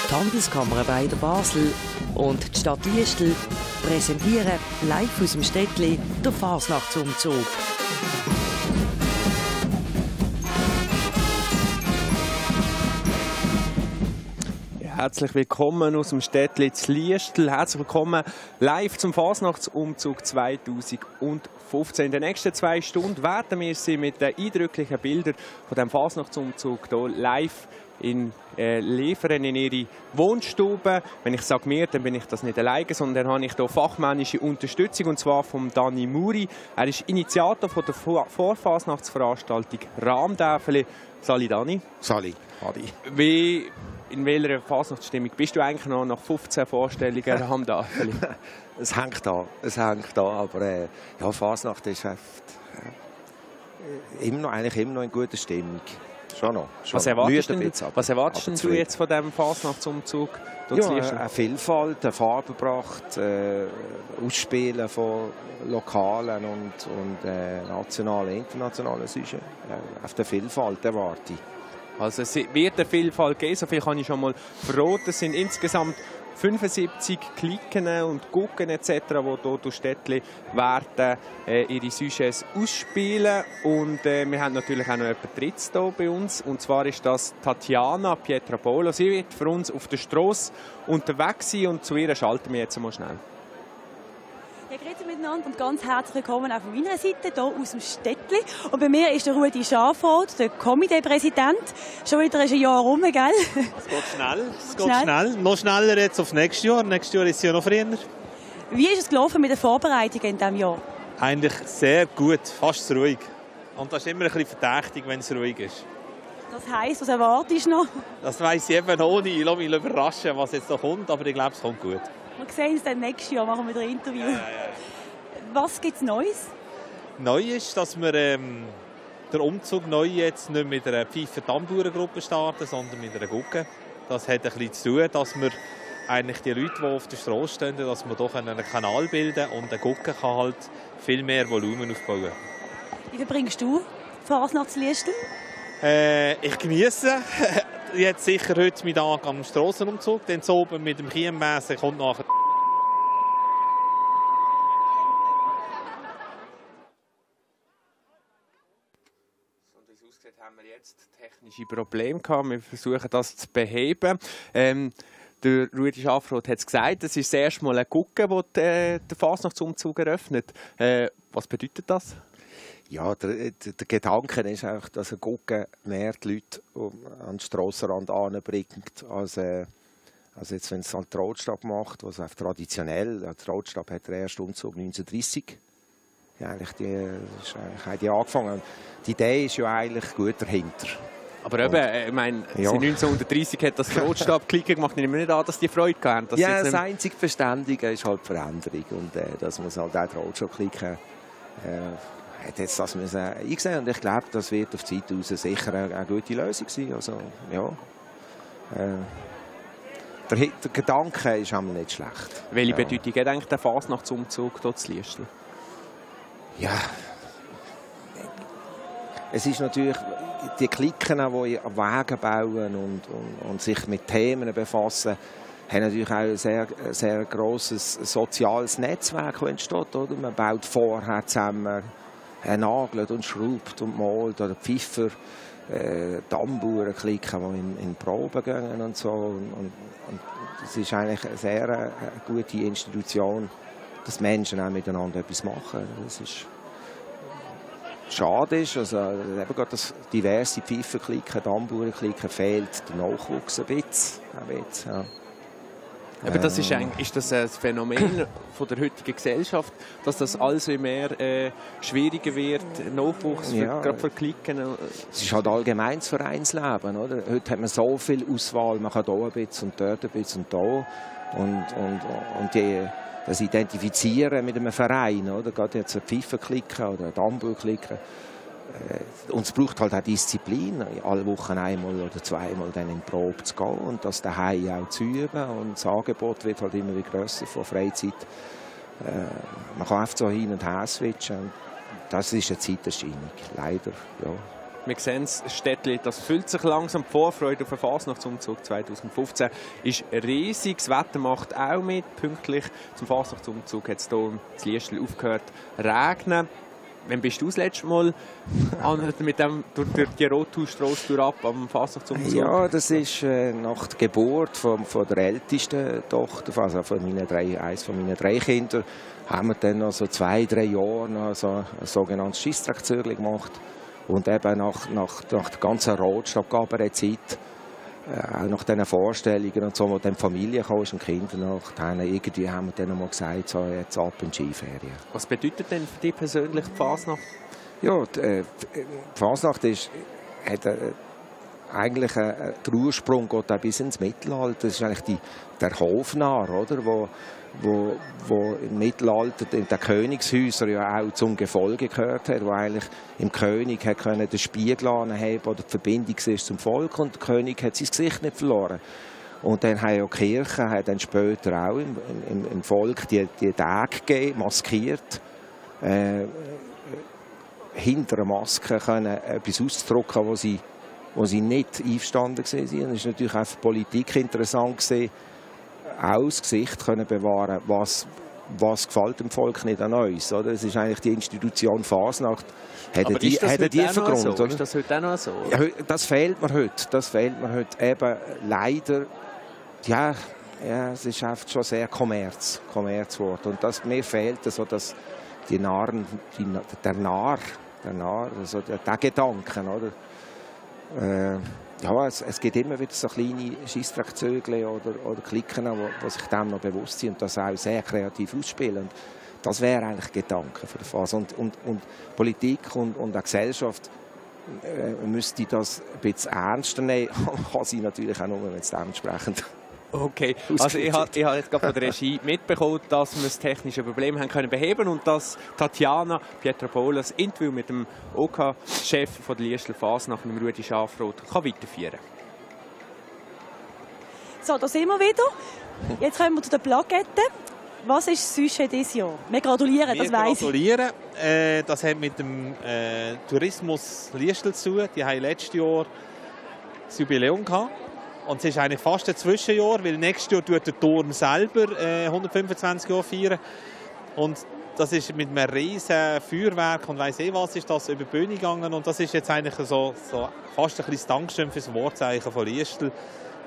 Die Handelskammer bei der Basel und die Stadt Liestal präsentieren live aus dem Städtli den Fasnachtsumzug. Herzlich willkommen aus dem Städtli zu Liestal. Herzlich willkommen live zum Fasnachtsumzug 2015. In den nächsten 2 Stunden werden wir Sie mit den eindrücklichen Bildern von dem Fasnachtsumzug hier live liefern in Ihre Wohnstube. Wenn ich sage mir, dann bin ich das nicht alleine, sondern habe ich hier fachmännische Unterstützung, und zwar von Dani Muri. Er ist Initiator von der Vorfasnachtsveranstaltung Rahmdäfeli. Sali Dani. Sali. Adi. In welcher Fasnachtsstimmung bist du eigentlich noch nach 15 Vorstellungen Rahmdäfeli? Es hängt an, aber ja, Fasnacht ist eigentlich immer noch in guter Stimmung. Schon noch. Was erwartest du jetzt von diesem Fasnachtsumzug? Ja, eine Vielfalt, eine Farbenpracht, Ausspielen von lokalen und nationalen, internationalen Sujets. Auf der Vielfalt erwarte ich. Also es wird eine Vielfalt geben, so viel kann ich schon mal verraten. Es sind insgesamt 75 Klicken und Gucken etc., die hier durch Städtli werden ihre Sujets ausspielen. Und wir haben natürlich auch noch jemanden Drittes hier bei uns. Und zwar ist das Tatjana Pietrapolo. Sie wird für uns auf der Strasse unterwegs sein und zu ihr schalten wir jetzt mal schnell. Ja, grüezi miteinander und ganz herzlich willkommen auch von meiner Seite hier aus dem Städtli. Und bei mir ist der Rudi Schafroth, der Komiteepräsident. Schon wieder ein Jahr rum, gell? Es geht schnell. Noch schneller jetzt auf nächstes Jahr. Nächstes Jahr ist es ja noch früher. Wie ist es gelaufen mit den Vorbereitungen in diesem Jahr? Eigentlich sehr gut, fast ruhig. Und das ist immer ein bisschen verdächtig, wenn es ruhig ist. Das heisst, was erwartest du noch? Das weiss ich eben noch nicht. Ich lasse mich überraschen, was jetzt noch kommt, aber ich glaube, es kommt gut. Wir sehen uns dann nächstes Jahr, machen wir wieder ein Interview. Ja. Was gibt es Neues? Neu ist, dass wir den Umzug neu jetzt nicht mit einer Pfeifer-Tambourengruppe starten, sondern mit einer Gucke. Das hat ein bisschen zu tun, dass wir eigentlich die Leute, die auf der Straße stehen, dass wir doch einen Kanal bilden und eine Gucke kann halt viel mehr Volumen aufbauen. Wie verbringst du Fasnacht zu Liestal? Ich genieße jetzt sicher heute Mittag am Strassenumzug, dann so oben mit dem Chiemmässen kommt nachher. Und wie es aussieht, haben wir jetzt technische Probleme gehabt. Wir versuchen das zu beheben. Der Rudi Schafroth hat es gesagt, es ist das erste Mal eine Gucke, die den Fasnachtsumzug eröffnet. Was bedeutet das? Ja, der Gedanke ist auch, dass eine Gucke mehr die Leute an den Strassenrand anbringt, als jetzt, wenn es an die Rotstab macht, was auch traditionell, die Rotstab hat den ersten Umzug 1930. Ja, eigentlich die angefangen. Die Idee ist ja eigentlich gut dahinter. Aber eben, ich meine, ja. 1930 hat das Rotstab-Klicken gemacht. Ich nehme nicht an, dass die Freude hatten. Ja, das einzige Verständige ist halt die Veränderung. Und dass man halt auch Rotstab-Klicken hat jetzt das müssen eingesehen. Und ich glaube, das wird auf die Zeit raus sicher eine gute Lösung sein. Also, ja. Der Gedanke ist einmal nicht schlecht. Welche Bedeutung hat eigentlich der Fasnachtsumzug hier zu Liestal? Ja, es ist natürlich die Klicken, die Wege bauen und sich mit Themen befassen, haben natürlich auch ein sehr, sehr grosses soziales Netzwerk, das entsteht. Oder? Man baut vorher zusammen, nagelt und schraubt und malt oder Pfeifer, Tamburen klicken, die in Proben gehen und so. Und es ist eigentlich eine sehr gute Institution, dass Menschen auch miteinander etwas machen. Das ist schade ist, also eben gerade das diverse Pfeiferklicken, Tamburenklicken fehlt der Nachwuchs ein bisschen. Ja. Aber das ist das ein Phänomen von der heutigen Gesellschaft, dass das alles mehr schwieriger wird, Nachwuchs gerade für Klicken? Es ist halt allgemein das Vereinsleben. Oder? Heute hat man so viel Auswahl, man kann hier ein bisschen und dort ein bisschen und da. Und das Identifizieren mit einem Verein, oder? Gerade jetzt ein Pfeiferklicken oder ein Tambourklicken. Und es braucht halt auch Disziplin, alle Wochen einmal oder zweimal dann in die Probe zu gehen und das daheim auch zu üben. Und das Angebot wird halt immer grösser von Freizeit. Man kann einfach so hin und her switchen. Das ist eine Zeiterscheinung, leider. Ja. Wir sehen es, das Städtli, das füllt sich langsam. Die Vorfreude auf den Fasnachtsumzug 2015 ist riesig. Das Wetter macht auch mit. Pünktlich zum Fasnachtsumzug hat es hier in Liestl aufgehört zu regnen. Wann bist du das letzte Mal mit dem durch die Rothausstrasse ab am Fasnachtsumzug? Ja, das ist nach der Geburt von der ältesten Tochter, also eines von meinen 3 Kindern, haben wir dann noch so 2-3 Jahre noch so ein sogenanntes Scheissdreckzügel gemacht. Und eben nach der ganzen Rotstabgabe-Zeit, auch nach diesen Vorstellungen und so, wo dann die Familie kam und die Kinder nach, irgendwie haben wir dann mal gesagt, so jetzt ab in die Skiferien. Was bedeutet denn für dich persönlich die Fasnacht? Ja, die Fasnacht hat eigentlich der Ursprung geht auch bis ins Mittelalter. Das ist eigentlich der Hofnarr, oder? Wo im Mittelalter in den Königshäusern ja auch zum Gefolge gehört hat, wo eigentlich im König den Spiegel anheben oder die Verbindung zum Volk, und der König hat sein Gesicht nicht verloren. Und dann haben ja die Kirchen dann später auch im Volk die Tage gegeben, maskiert, hinter der Maske können etwas auszudrücken, wo sie nicht einverstanden waren. Es war natürlich auch für die Politik interessant gewesen, auch das Gesicht können bewahren, was gefällt dem Volk nicht an uns. Oder? Es ist eigentlich die Institution Fasnacht. Hat die Grund, so? Oder? Ist das heute auch noch so? Ja, das fehlt mir heute. Das fehlt mir heute eben leider. Ja, es ist einfach schon sehr Kommerz geworden. Und mir fehlt so, dass der Narr, also der Gedanken, oder? Ja, es gibt immer wieder so kleine Scheissdreckzügel oder Klicken, die sich dem noch bewusst sind und das auch sehr kreativ ausspielen. Und das wäre eigentlich Gedanke für die Phase. Und Politik und auch Gesellschaft müsste das ein bisschen ernster nehmen. Kann sie natürlich auch nur, wenn es dementsprechend. Okay, also ich habe jetzt gerade von der Regie mitbekommen, dass wir das technische Problem haben können beheben und dass Tatjana Pietropoulos das Interview mit dem OK-Chef von der Liestler Fasnacht, mit Rudi Schafroth, weiterführen kann. So, da sind wir wieder. Jetzt kommen wir zu den Plaketten. Was ist das Sujet dieses Jahr? Wir gratulieren, das weiss ich. Wir gratulieren. Das hat mit dem Tourismus Liestl zu tun. Die haben letztes Jahr das Jubiläum gehabt. Und es ist eigentlich fast ein Zwischenjahr, weil nächstes Jahr tut der Turm selber 125 Jahre feiern. Und das ist mit einem riesen Feuerwerk und weiss was ist das über die Bühne gegangen. Und das ist jetzt eigentlich so fast ein kleines Dankeschön für das Wortzeichen von Liestl,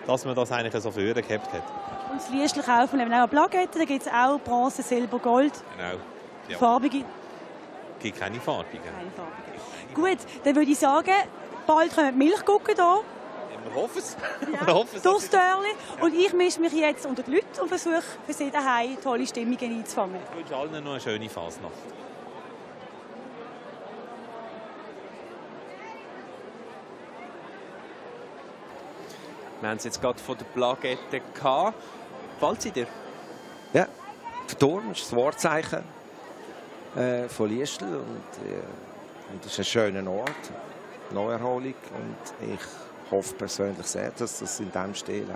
dass man das eigentlich so vorher gehabt hat. Und das Liestl kaufen eben auch Plaketten, da gibt es auch Bronze, Silber, Gold. Genau. Ja. Farbige? Es gibt keine farbigen. Keine farbigen. Gut, dann würde ich sagen, bald können wir die Milch gucken hier. Wir hoffen es. Ja, durchs Törli. Und ich mische mich jetzt unter die Leute und versuche für sie daheim tolle Stimmungen einzufangen. Ich wünsche allen noch eine schöne Fasnacht. Wir haben es jetzt gerade von der Plakette gehabt. Gefällt sie dir? Ja, der Turm ist das Wortzeichen von Liestl und das ist ein schöner Ort, Neuerholung, und ich hoffe persönlich sehr, dass das in diesem Stil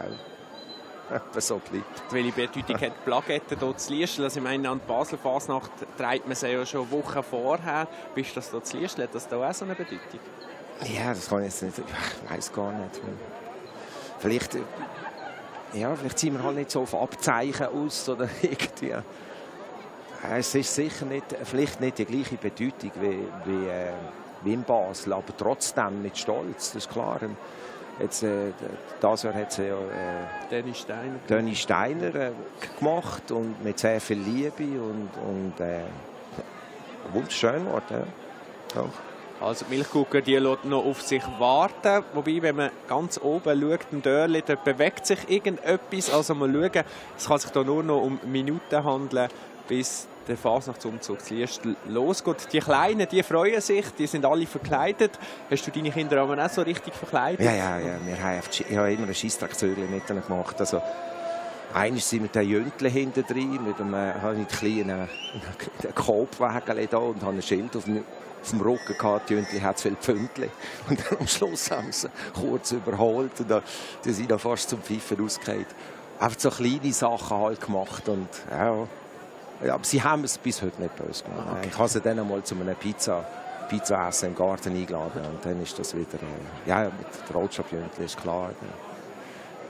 auch so bleibt. Welche Bedeutung hat die Plakette hier zu Liestl? Also ich meine, an die Basel-Fasnacht trägt man sie ja schon Wochen vorher. Bist das hier zu Liestl? Hat das da auch so eine Bedeutung? Ja, das kann ich jetzt nicht. Ich weiß gar nicht. Vielleicht ziehen wir halt nicht so auf Abzeichen aus oder irgendwie. Es ist sicher vielleicht nicht die gleiche Bedeutung wie in Basel, aber trotzdem mit Stolz, das ist klar. Jetzt, das Jahr hat es ja Dennis Steiner gemacht und mit sehr viel Liebe und wunderschön geworden. Ja. Also die Milchkuchen, die lässt noch auf sich warten. Wobei, wenn man ganz oben schaut, im Dörrli, dort bewegt sich irgendetwas. Also mal schauen, es kann sich da nur noch um Minuten handeln, bis der Fasnachtsumzug zu Liestl losgeht. Die Kleinen, die freuen sich, die sind alle verkleidet. Hast du deine Kinder aber auch so richtig verkleidet? Ja. Ich habe immer ein Scheissdreckzügel mit ihnen gemacht. Also, einmal sind wir den Jüntchen hinten drin, mit einem kleinen Korbwägel da und habe ein Schild auf dem Rücken gehabt. Die Jüntchen hat viel Pfündchen. Und dann am Schluss haben sie kurz überholt und die sind dann fast zum Pfeifen rausgefallen. Einfach so kleine Sachen halt gemacht und ja, aber sie haben es bis heute nicht böse gemacht. Okay. Ich habe sie dann einmal zu einem Pizza Pizza essen im Garten eingeladen. Und dann ist das wieder, ja, mit der Rotstabjüntli ist klar.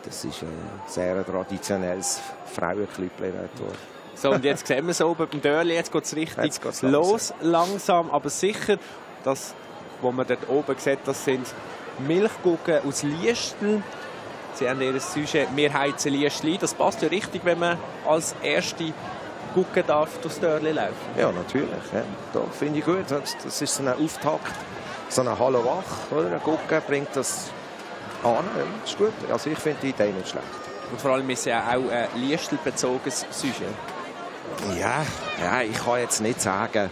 Das ist ein sehr traditionelles Frauenkleidchen. So, und jetzt sehen wir es oben beim Dörli, jetzt geht es richtig los, langsam, aber sicher. Das, was man dort oben sieht, das sind Milchgurken aus Liestel. Sie haben ihr Sujet «Wir heizen Liestl». Das passt ja richtig, wenn man als erste Gurke darf durchs Dörli laufen. Ja, natürlich. Ja. Das finde ich gut. Das ist so ein Auftakt, so ein Hallo wach. Oder? Eine Gurke bringt das an. Das ist gut. Also ich finde die Idee nicht schlecht. Und vor allem ist ja auch ein Liestl-bezogenes Sujet. Ja, ich kann jetzt nicht sagen,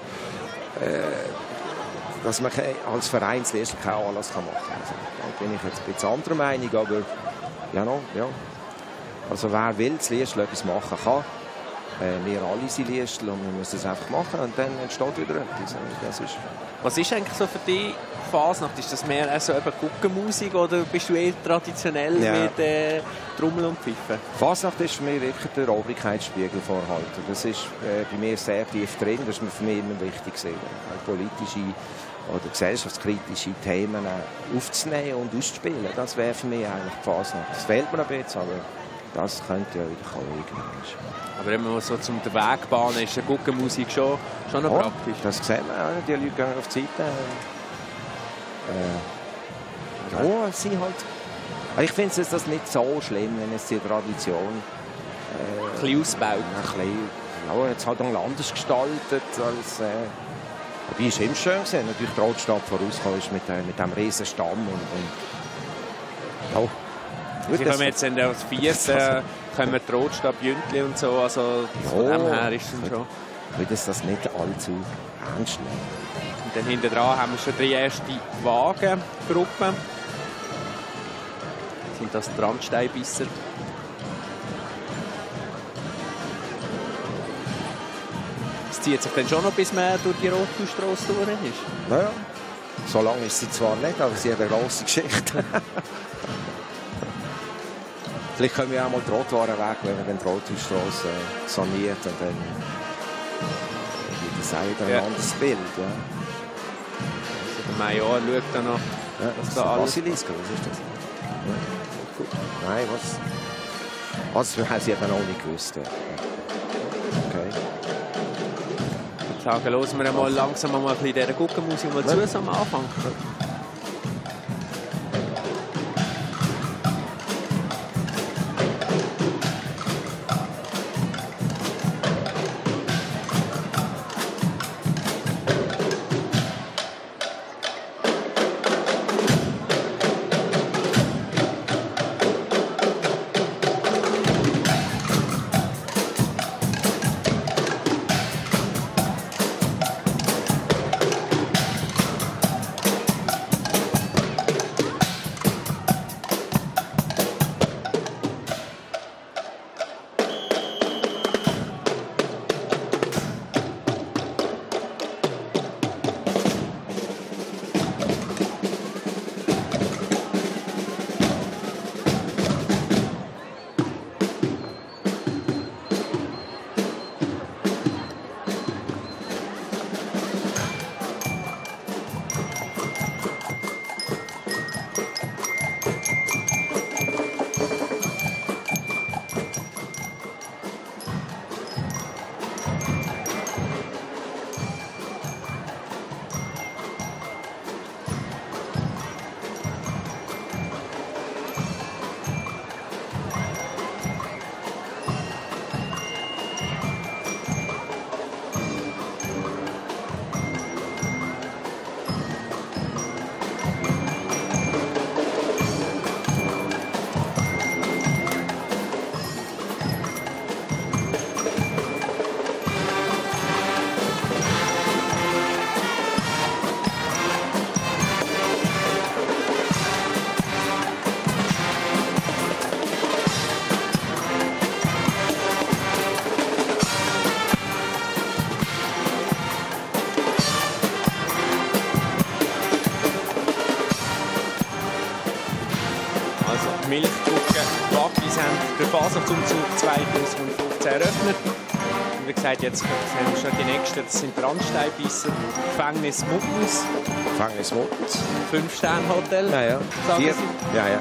dass man als Vereinsliestl keinen Anlass machen kann. Also, da bin ich jetzt ein bisschen anderer Meinung, aber ja. Also wer will das Liestl etwas machen kann, wir alle sind Liestl und wir müssen es einfach machen und dann entsteht wieder etwas. Das ist... Was ist eigentlich so für dich Fasnacht? Ist das mehr so Guggenmusik oder bist du eher traditionell mit Trommel und Pfeife? Fasnacht ist für mich wirklich der Obrigkeitsspiegel vorhalten. Das ist bei mir sehr tief drin. Das ist mir für mich immer wichtig gewesen, politische oder gesellschaftskritische Themen aufzunehmen und auszuspielen. Das wäre für mich eigentlich die Fasnacht. Das fehlt mir ein bisschen, aber das könnte ja wieder kommen. Aber wenn man so zum Weg bahnen, ist eine Guggenmusik schon noch praktisch. Das sieht man auch. Die Leute gehen auf die Seite. Ja, sie halt. Ich finde es nicht so schlimm, wenn es die Tradition ein bisschen ausbaut. Ja, jetzt halt auch anders gestaltet. Als, wobei es immer schön gewesen. Natürlich die Rotstadt vorausgekommen ist mit dem riesen Stamm. Ja. Sie kommen jetzt als Vierte, kommen die Rotstabjüntli und so. Also von dem her ist es schon. Ich würde das nicht allzu ernst nehmen. Und dann hinten dran haben wir schon die erste Wagengruppe. Sind das die Randsteinbisser? Es zieht sich dann schon noch, bis man durch die Rothausstrasse durch ist. Naja, so lange ist sie zwar nicht, aber sie hat eine grosse Geschichte. Vielleicht können wir auch mal die Rotwaren weg, wenn man die Rothausstrasse saniert und dann wird das auch wieder ein anderes Bild. Ja. Also der Major schaut da noch. Ja, was da alles... Basiliska, was ist das? Ja. Gut. Nein, was? Das haben sie eben auch nicht gewusst. Ja. Okay. Ich sage, hören wir mal langsam mal ein bisschen dieser Guggenmusik mal zu am Anfang. Milchgurken Waggis haben den Fasnachtsumzug 2015 eröffnet. Und wie gesagt, jetzt sehen wir schon die nächsten. Das sind Brandsteinbisser, Gefängnis Muttens. Gefängnis Muttens. 5-Sterne-Hotel. Ja, ja. Sagen Ja, ja.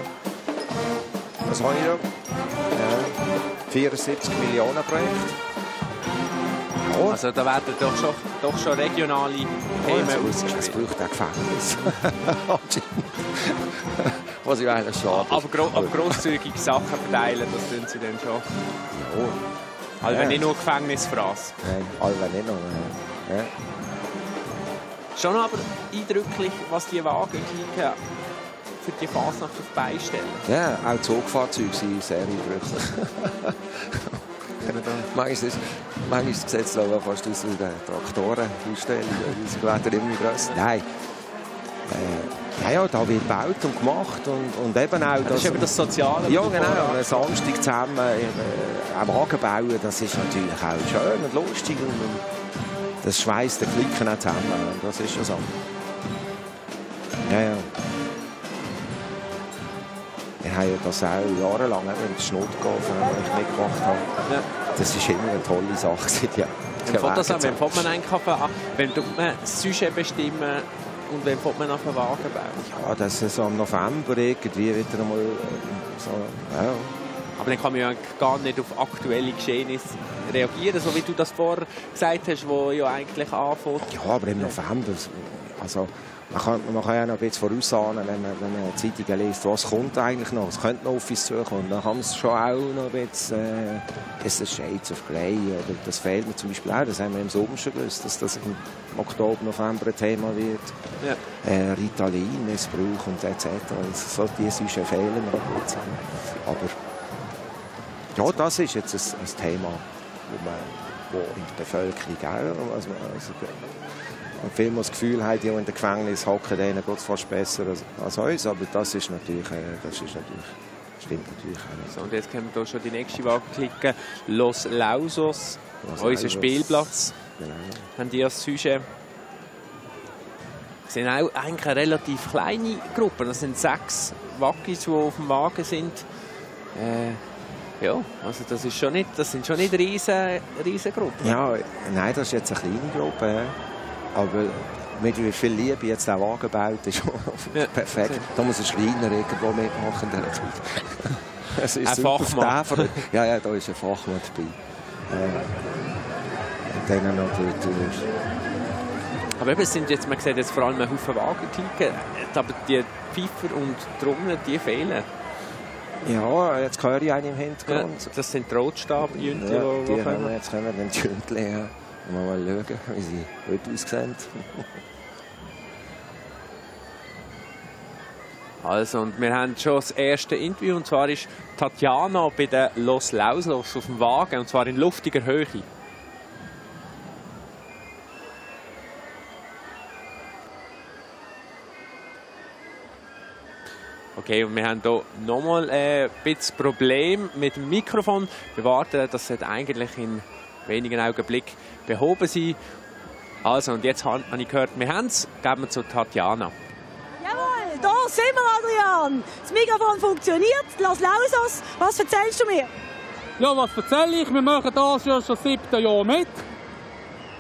Was habe ich da? Ja. 74 Millionen Projekt. Oh. Also da werden doch schon regionale Themen ausgespielt. Es braucht auch Gefängnis. Was ich eigentlich schade. Aber grosszügige Sachen verteilen, das tun sie dann schon. Ja. Also nicht nur Gefängnisfraß. Nein, alle nicht noch. Ja. Schon aber eindrücklich, was die Wagen kriegen für die Fasnacht auf die Beine stellen. Ja, auch Zugfahrzeuge sind sehr eindrücklich. Manchmal ist das Gesetz fast aus der Traktorenausstellung. Sie werden immer grösser. Nein. Ja, da wird gebaut und gemacht und eben auch... Das ist eben das Soziale. Ja, genau. Am Samstag zusammen am Wagen bauen, das ist natürlich auch schön und lustig. Und das schweißt den Klicken auch zusammen. Das ist schon so. Ja, ja. Wir haben ja das auch jahrelang mit dem Schnuttgolf mitgemacht. Ja. Das war immer eine tolle Sache. Ja. Wenn man eigentlich wenn man das Sujet bestimmen und wenn man nach dem Wagen bauen? Ja, das ist so im November irgendwie wieder einmal so, ja. Aber dann kann man ja gar nicht auf aktuelle Geschehnisse reagieren, so wie du das vorher gesagt hast, wo ja eigentlich anfängt. Ja, aber im November, also man kann ja noch ein bisschen vorausahnen, wenn man Zeitungen liest, was kommt eigentlich noch, es könnte noch auf uns zukommen. Dann kann man es schon auch noch ein bisschen, ist das Shades of Grey, oder das fehlt mir zum Beispiel auch, das haben wir im Sommer schon gewusst, dass das im Oktober, November ein Thema wird. Ja. Ritalin, Missbrauch und etc. So diese Sachen fehlen mir ein bisschen. Aber ja, das ist jetzt ein Thema, wo in der Bevölkerung auch, also und viele das Gefühl haben, die in den Gefängnis hocken, denen geht es fast besser als uns. Aber das ist natürlich, stimmt natürlich auch. So, und jetzt können wir hier schon die nächste Waage klicken. Los Lausos, unser Spielplatz. Genau. Haben die als Sujet. Das sind auch eigentlich eine relativ kleine Gruppe. Das sind 6 Waggis, die auf dem Wagen sind. Ja, also das sind schon nicht riesen Gruppen. Ja, nein, das ist jetzt eine kleine Gruppe. Ja. Aber mit wie viel Liebe jetzt der Wagen baut, ist perfekt. Da muss ein Schreiner irgendwo mitmachen. Es ist ein Fachmann. Ja, da ist ein Fachmann dabei. Und dann noch durch. Aber eben, es sind jetzt, man sieht jetzt vor allem einen Haufen Wagenklicken, aber die Pfeifer und Trommeln, die fehlen. Ja, jetzt höre ich einen im Hintergrund. Ja, das sind die Rotstab-Jüntli, ja, jetzt kommen wir den Jüntli. Ja. Mal schauen, wie sie heute aussehen. Also, und wir haben schon das erste Interview, und zwar ist Tatjana bei den Los Lausos auf dem Wagen, und zwar in luftiger Höhe. Okay, und wir haben hier nochmal ein bisschen Problem mit dem Mikrofon. Wir warten, das sollte eigentlich in wenigen Augenblicken behoben sein. Also, und jetzt habe ich gehört, wir haben es. Geben wir zu Tatjana. Jawohl, da sind wir, Adrian. Das Mikrofon funktioniert. Los Lausos, was erzählst du mir? Ja, was erzähle ich? Wir machen das ja schon 7. Jahr mit.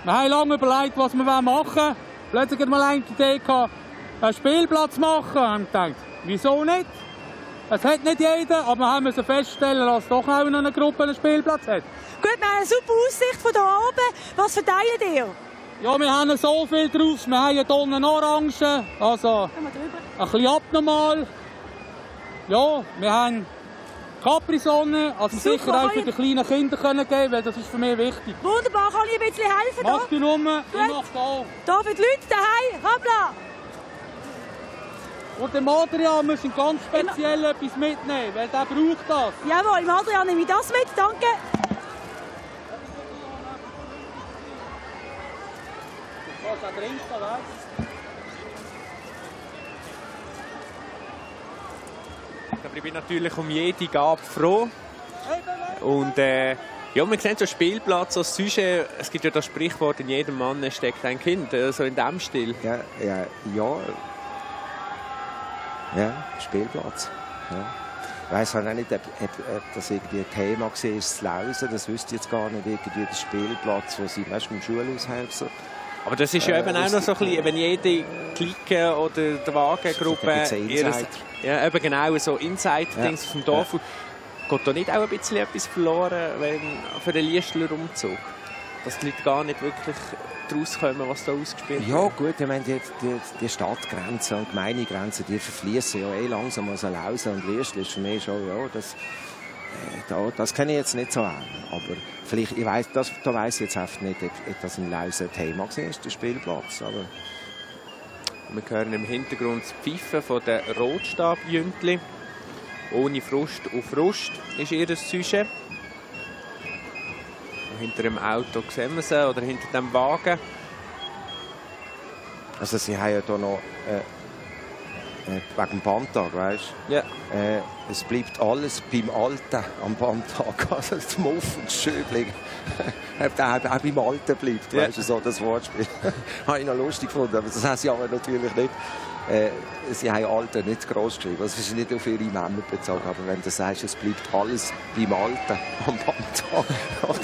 Wir haben lange überlegt, was wir machen wollen. Plötzlich hatten wir eine Idee, einen Spielplatz machen. Wir haben gedacht, wieso nicht? Es hat nicht jeder, aber wir müssen feststellen, dass doch auch noch eine Gruppe einen Spielplatz hat. Gut, wir haben eine super Aussicht von hier oben. Was verteilt ihr? Ja, wir haben so viel drauf. Wir haben Tonnen Orangen, also ein bisschen abnormal. Ja, wir haben Capri-Sonne, also super, sicher auch für die kleinen Kinder können geben, weil das ist für mich wichtig. Wunderbar, kann ich ein bisschen helfen? Mach die Nummer, ich mach da. Da für die Leute daheim, hoppla! Und dem Adrian müssen ganz speziell etwas mitnehmen, weil der braucht das. Jawohl, im Adrian nehme ich das mit, danke. Du kannst auch trinken, weißt du? Aber ich bin natürlich um jede Gabe froh. Und ja, wir sehen so Spielplatz als Sujet. Es gibt ja das Sprichwort, in jedem Mann steckt ein Kind, so in diesem Stil. Ja, Spielplatz. Ja. Ich weiss auch nicht, ob das irgendwie ein Thema war, das Lausen. Das wüsste ich jetzt gar nicht. Irgendwie der Spielplatz, wo sie im Schulhaus haben. So. Aber das ist ja eben auch noch so ein bisschen, wenn jede Clique oder die Wagengruppe ja, eben genau so Inside-Dings aus dem Dorf. Geht da nicht auch ein bisschen etwas verloren für den Liestler Umzug? Dass die Leute gar nicht wirklich daraus kommen, was da ausgespielt wird? Ja gut, ich meine, die Stadtgrenzen und Gemeindegrenzen, die verfließen ja langsam. Also Lausen und Liestl ist für mich schon, ja, das kenne ich jetzt nicht so an. Aber vielleicht, da weiss ich jetzt einfach nicht, ob das in Lausen ein Thema war, der Spielplatz. Aber wir hören im Hintergrund das Pfeifen von den Rotstabjüntli. Ohne Frust auf Frust ist ihr Sujet. Hinter dem Auto sehen wir sie, oder hinter dem Wagen. Also sie haben ja hier noch wegen dem Bandtag, weißt du? Ja. Es bleibt alles beim Alten am Bandtag. Also das Muff und das Schöbling. Auch beim Alten bleibt, weißt du, so das Wortspiel. Habe ich noch lustig gefunden, aber das haben sie aber natürlich nicht. Sie haben Alter nicht gross geschrieben. Das ist nicht auf ihre Männer bezogen. Aber wenn du sagst, es bleibt alles beim Alten am Bandtag,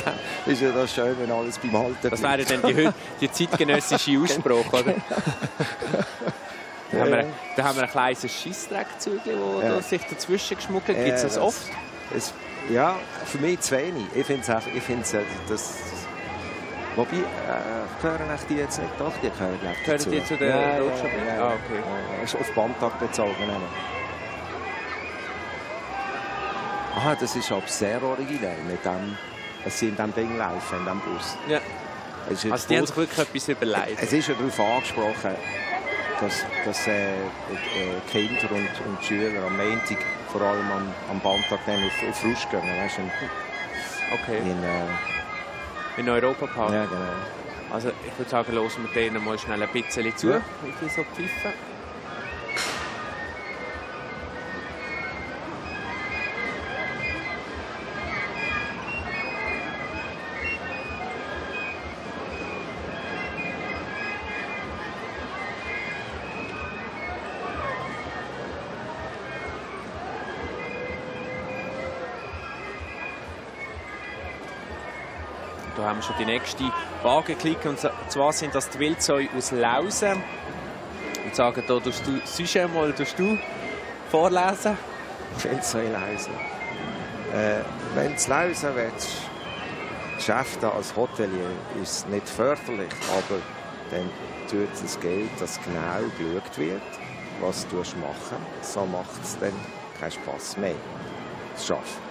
dann ist ja das schön, wenn alles beim Alten bleibt. Das wäre dann die zeitgenössische Ausspruch, oder? Da haben wir ein kleines Scheissdreckzügel, das sich dazwischen geschmuggelt. Gibt es das oft? Ja, für mich zu wenig. Ich finde das... Wobei, gehören die jetzt nicht? Doch, die gehören, glaube ich, dazu. Gehören die zu der Rotstab? Ja. Okay. Ist auf Bandtag bezogen. Aha, das ist aber sehr originell, dass sie in diesem Ding laufen, in diesem Bus. Ja. Also die haben sich wirklich etwas überlegt. Es ist ja darauf angesprochen, dass Kinder und Schüler am Montag vor allem am Bandtag auf Frust gehen. Weißt, okay. In Europapark? Ja, genau. Also ich würde sagen, hören wir denen mal schnell ein bisschen zu, wie die so pfeifen. Da haben wir schon die nächste Wagenklicke, und zwar sind das die Wildsäue aus Lausen. Und sagen, da tust du Sujet mal vorlesen. Wildsäue Lausen. Wenn du Lausen willst, Geschäfte als Hotelier, ist es nicht förderlich, aber dann tut es Geld, dass genau geschaut wird, was du machen musst. So macht es dann keinen Spass mehr. Das schaffen.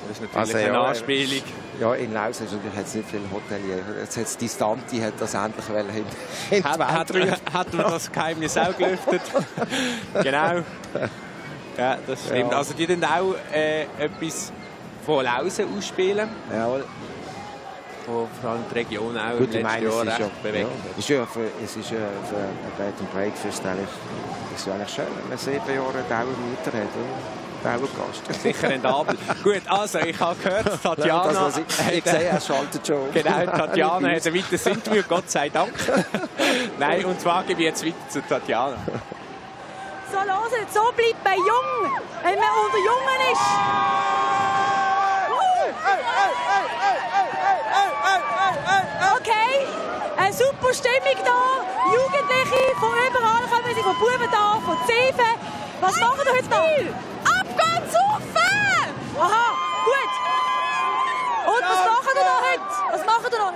Das ist natürlich eine Anspielung. Ja, in Lausen hat es nicht viele Hotelier. Jetzt hat Distanti das endlich in hat man das Geheimnis auch gelüftet. Genau. Ja, das stimmt. Ja. Also die dann auch etwas von Lausen ausspielen. Jawohl. Wo vor allem die Region auch im letzten Jahr recht bewegt. Ja, es ist ja für ein Bed and Breakfast eigentlich schön, wenn man 7 Jahre Dauermieter hat. Dauergast. Sicher rentabel. Gut, also ich habe gehört, Tatjana... Ich sehe, er schaltet schon. Genau, Tatjana hat ein weiteres Interview, Gott sei Dank. Nein, und zwar gebe ich jetzt weiter zu Tatjana. So, hört, so bleibt man jung, wenn man unter Jungen ist. Okay, eine super Stimmung da. Jugendliche von überall kommen sie, von Buben da, von Zeven. Was machen wir heute noch? Abgehen, saufen! Aha, gut. Und was machen wir noch heute? Was machen wir noch?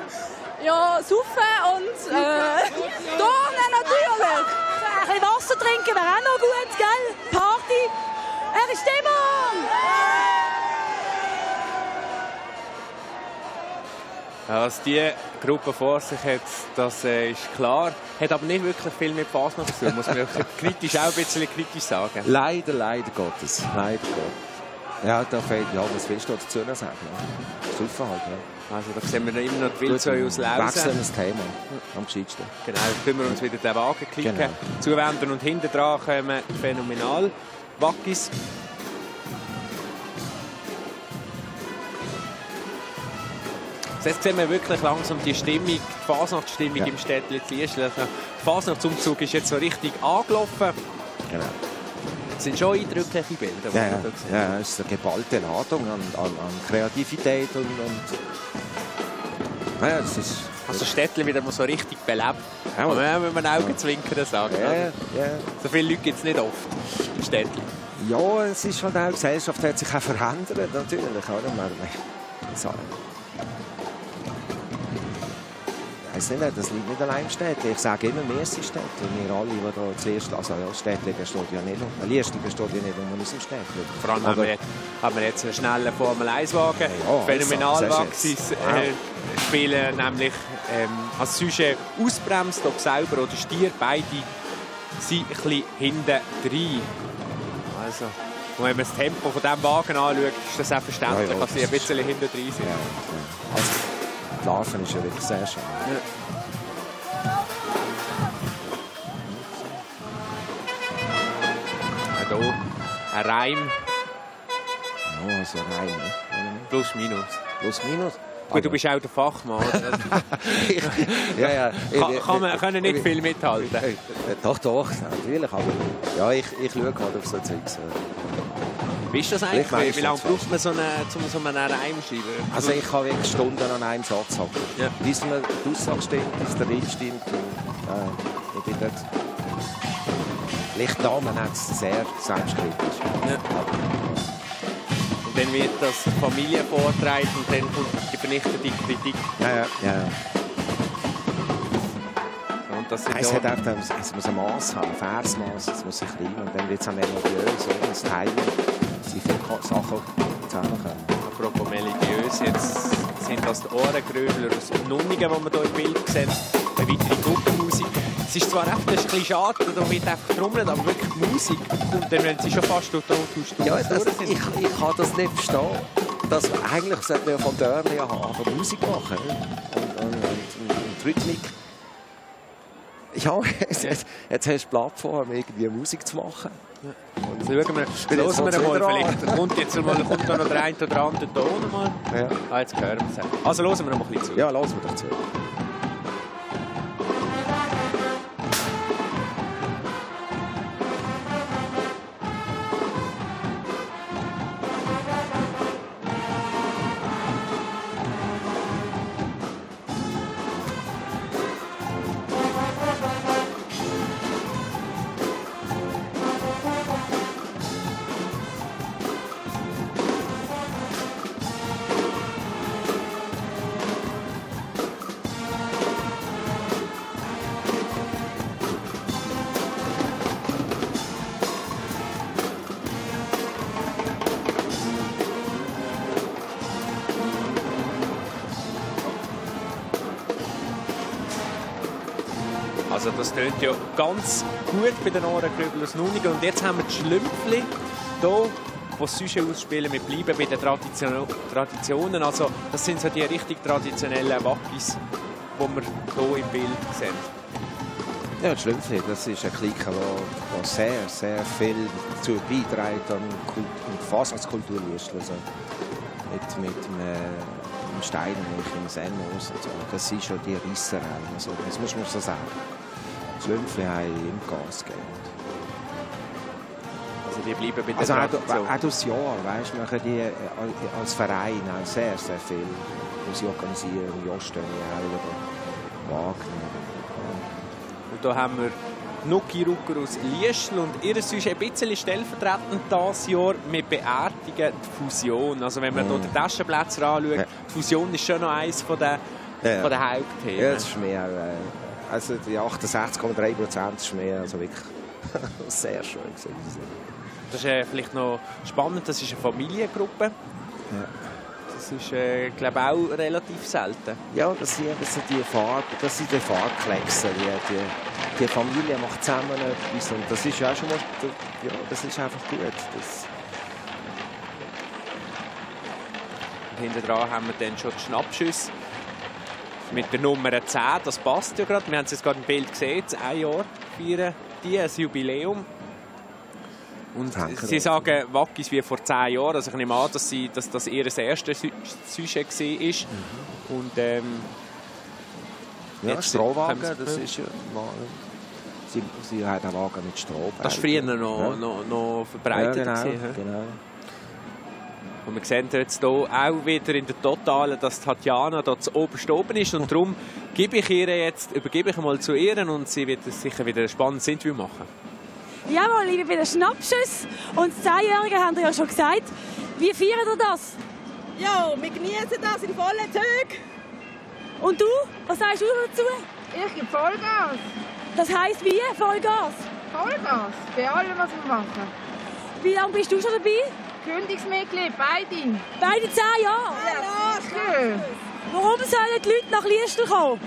Ja, saufen und Turnen natürlich. Ein bisschen Wasser trinken wäre auch noch gut, gell? Party. Eine Stimmung! Was die Gruppe vor sich hat, das ist klar. Hat aber nicht wirklich viel mit Fasnacht zu tun, muss man kritisch auch ein bisschen kritisch sagen. Leider Gottes. Leider Gottes. Ja, da fehlt, ja, was willst du dazu noch sagen? Saufen halt, ja. Also da sehen wir immer noch die Wildsäue aus Lausen. Wechseln das Thema, am gescheitsten. Genau, dann können wir uns wieder den Wagen klicken, zuwenden und hinten dran kommen phänomenal Wackis. Jetzt sehen wir wirklich langsam die Stimmung, die Fasnachtsstimmung im Städtchen Liestl. Also, der Fasnachtsumzug ist jetzt so richtig angelaufen. Genau. Das sind schon eindrückliche Bilder. Ja, es ist eine geballte Ladung an Kreativität und naja, das ist... Also Städtli wieder mal so richtig belebt. Ja, wenn man Augenzwinkern sagt. Ja. So viele Leute gibt es nicht oft in Städtli. Ja, es ist halt auch, die Gesellschaft hat sich auch verändert, natürlich. Oder? So. Ich weiss nicht, das liegt nicht allein im Städtli. Ich sage immer, wir sind Städtli. Wir alle, die hier zuerst... Also ja, Städtli besteht ja nicht. Liestal besteht ja nicht nur aus dem Städtli. Vor allem haben wir jetzt einen schnellen Formel-1-Wagen. Phänomenalwachses spielen nämlich als Sujet ausbremst, ob selber oder Stier. Beide sind ein bisschen hinten rein. Also, und wenn man das Tempo von diesem Wagen anschaut, ist das auch verständlich, dass sie ein bisschen hinten drin sind. Ja. Also, die Larven ist ja wirklich sehr schön. Ja. Hier ein Reim. Oh, so ein Reim. Plus, minus. Plus, minus? Gut, du bist auch der Fachmann. Ja. Können nicht viel mithalten. Doch, natürlich. Aber ja, ich schaue halt auf so Zeugs. Wie ist das eigentlich? Wie lange braucht man so einen Reim schreiben? Also ich kann wirklich Stunden an einem Satz haben. Ja. Bis mir die Aussage stimmt, bis der Ritt stimmt. Ich bin dort... Vielleicht da, man hat es sehr selbstkritisch. Ja. Und dann wird das Familie vorgetragen und dann kommt die vernichtende Kritik. Ja. Und das es muss ein Maß haben, ein Versmaß, es muss sich klein und dann wird es auch melodiös, das Teilen, es sind viele Sachen zusammenkommen. Apropos melodiös, jetzt sind das die Ohrengröbler aus Nunningen, die wir hier im Bild sehen, eine weitere Gruppenmusik. Es ist zwar einfach ein bisschen schade, da wird einfach getrommelt, aber wirklich Musik. Und dann werden sie schon fast total ja, ich kann das nicht verstehen. Eigentlich sollte man von Dörrli haben, aber Musik machen und Rhythmik. Ja, jetzt hast du die Plattform, irgendwie Musik zu machen. Ja. Und hören wir mal, vielleicht kommt da noch der eine oder andere Ton mal. Ja. Jetzt hören wir es. Also hören wir noch mal ein bisschen zu. Ja, hören wir doch zu. Also das tönt ja ganz gut bei den Ohrengröbler aus Nunningen. Und jetzt haben wir die Schlümpfli hier, die das Sujet ausspielen. Wir bleiben bei den Traditionen. Also das sind so die richtig traditionellen Wackis, die wir hier im Bild sehen. Ja, die Schlümpfli, das ist eine Clique, die sehr, sehr viel dazu beiträgt an der Fasnachtskultur Liestal. Also mit dem Steinmilch, im Semmos und so. Das sind schon die Rissereien. Also, das muss man so sagen. Die Schlümpfli haben im Gas gegeben. Also die bleiben bei der Tradition. Auch das Jahr, weißt, machen die als Verein auch sehr, sehr viel. Sie organisieren Jostöni auch oder Wagner. Und da haben wir Nuki Rucker aus Liestal und ihr ist ein bisschen stellvertretend dieses Jahr. Wir beerdigen die Fusion. Also wenn man hier den Taschenplätze anschaut, die Fusion ist schon noch eines von den Hauptthemen. Ja, das ist mehr. Also die 68,3% ist mehr. Also wirklich sehr schön. Das ist vielleicht noch spannend. Das ist eine Familiengruppe. Ja. Das ist, glaube ich, auch relativ selten. Ja, das sind die Farbkleckse. Die Familie macht zusammen etwas. Und das ist ja auch schon mal, ja, das ist einfach gut. Und hinten dran haben wir dann schon die Schnappschüsse. Mit der Nummer 10, das passt ja gerade. Wir haben es jetzt gerade im Bild gesehen, 1 Jahr feiern die, ein Jubiläum. Und sie sagen Wackis wie vor 10 Jahren. Also ich nehme an, dass das ihr erstes Sujet war. Und ja, Strohwagen, das ist sie hat den Wagen mit Stroh. Das war früher noch verbreitet. Ja, genau. Und wir sehen jetzt hier auch wieder in der Totalen, dass Tatjana dort oberst oben ist. Und darum übergebe ich mal zu ihr und sie wird sicher wieder ein spannendes Interview machen. Jawohl, ich bin bei den Schnappschüssen. Und das 10-Jährige haben ja schon gesagt. Wie feiert ihr das? Ja, wir genießen das in vollen Zügen. Und du? Was sagst du dazu? Ich gebe Vollgas. Das heisst wie? Vollgas? Vollgas. Bei allem, was wir machen. Wie lange bist du schon dabei? Gründungsmitglied, beide. Beide 10 Jahre? Ja, schön. Warum sollen die Leute nach Liestal kommen?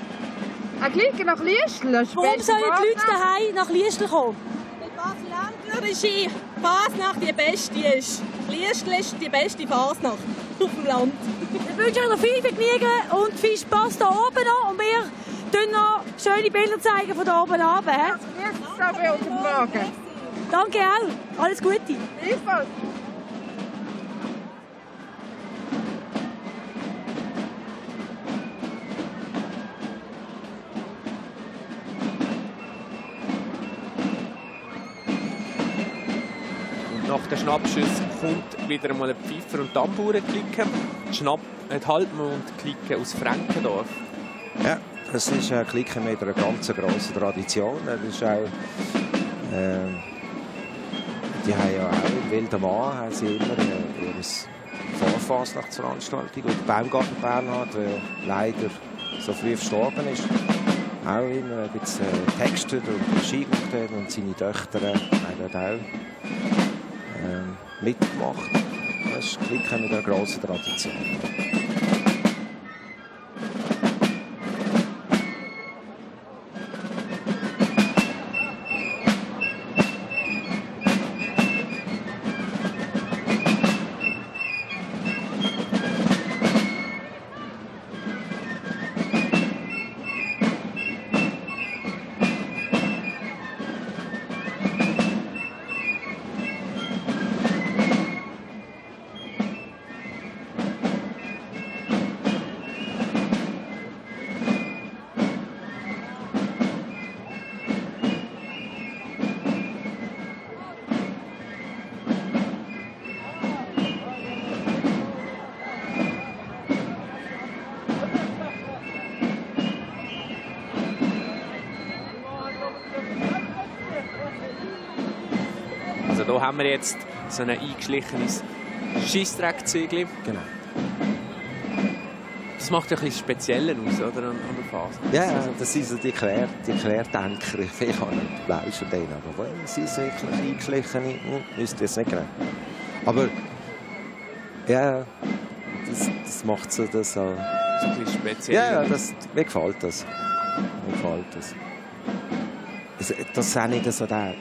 Gleich nach Liestal? Warum sollen die Leute daheim nach Liestal kommen? Weil Basel-Ländlerische Fasnacht die beste ist. Liestal ist die beste Fasnacht auf dem Land. Ich wünsche euch noch viel Vergnügen und viel Spass hier oben noch. Und wir zeigen noch schöne Bilder zeigen von hier oben runter. Das ist auch bei uns im Wagen. Danke auch. Alles Gute. Gleichfalls. Nach den Schnappschüssen kommt wieder einmal ein Pfeifer und Tambourenklicke. Die Halbmann und Clique aus Frankendorf. Ja, das ist eine Clique mit einer ganz grossen Tradition. Das ist auch, die haben ja auch in Wildermann haben sie immer ihre Vorfasnachtsveranstaltung. Und Baumgarten Bernhard, der leider so früh verstorben ist, auch immer ein bisschen textet und Ski gemacht hat. Und seine Töchter haben dort auch mitgemacht. Das ist eine Clique mit einer grossen Tradition. Also hier haben wir jetzt so ein eingeschlichenes Scheissdreckzügel. Genau. Das macht ja ein bisschen Speziellen aus, oder, an der Phase. Ja, das sind so die Querdenker. Ich kann nicht lauschen denen, aber sie sind wirklich eingeschlichene, müsst ihr es nicht kennen. Aber ja, das macht so das so ein bisschen speziell. Ja, mir gefällt das. Mir gefällt das. Das ist auch nicht so der...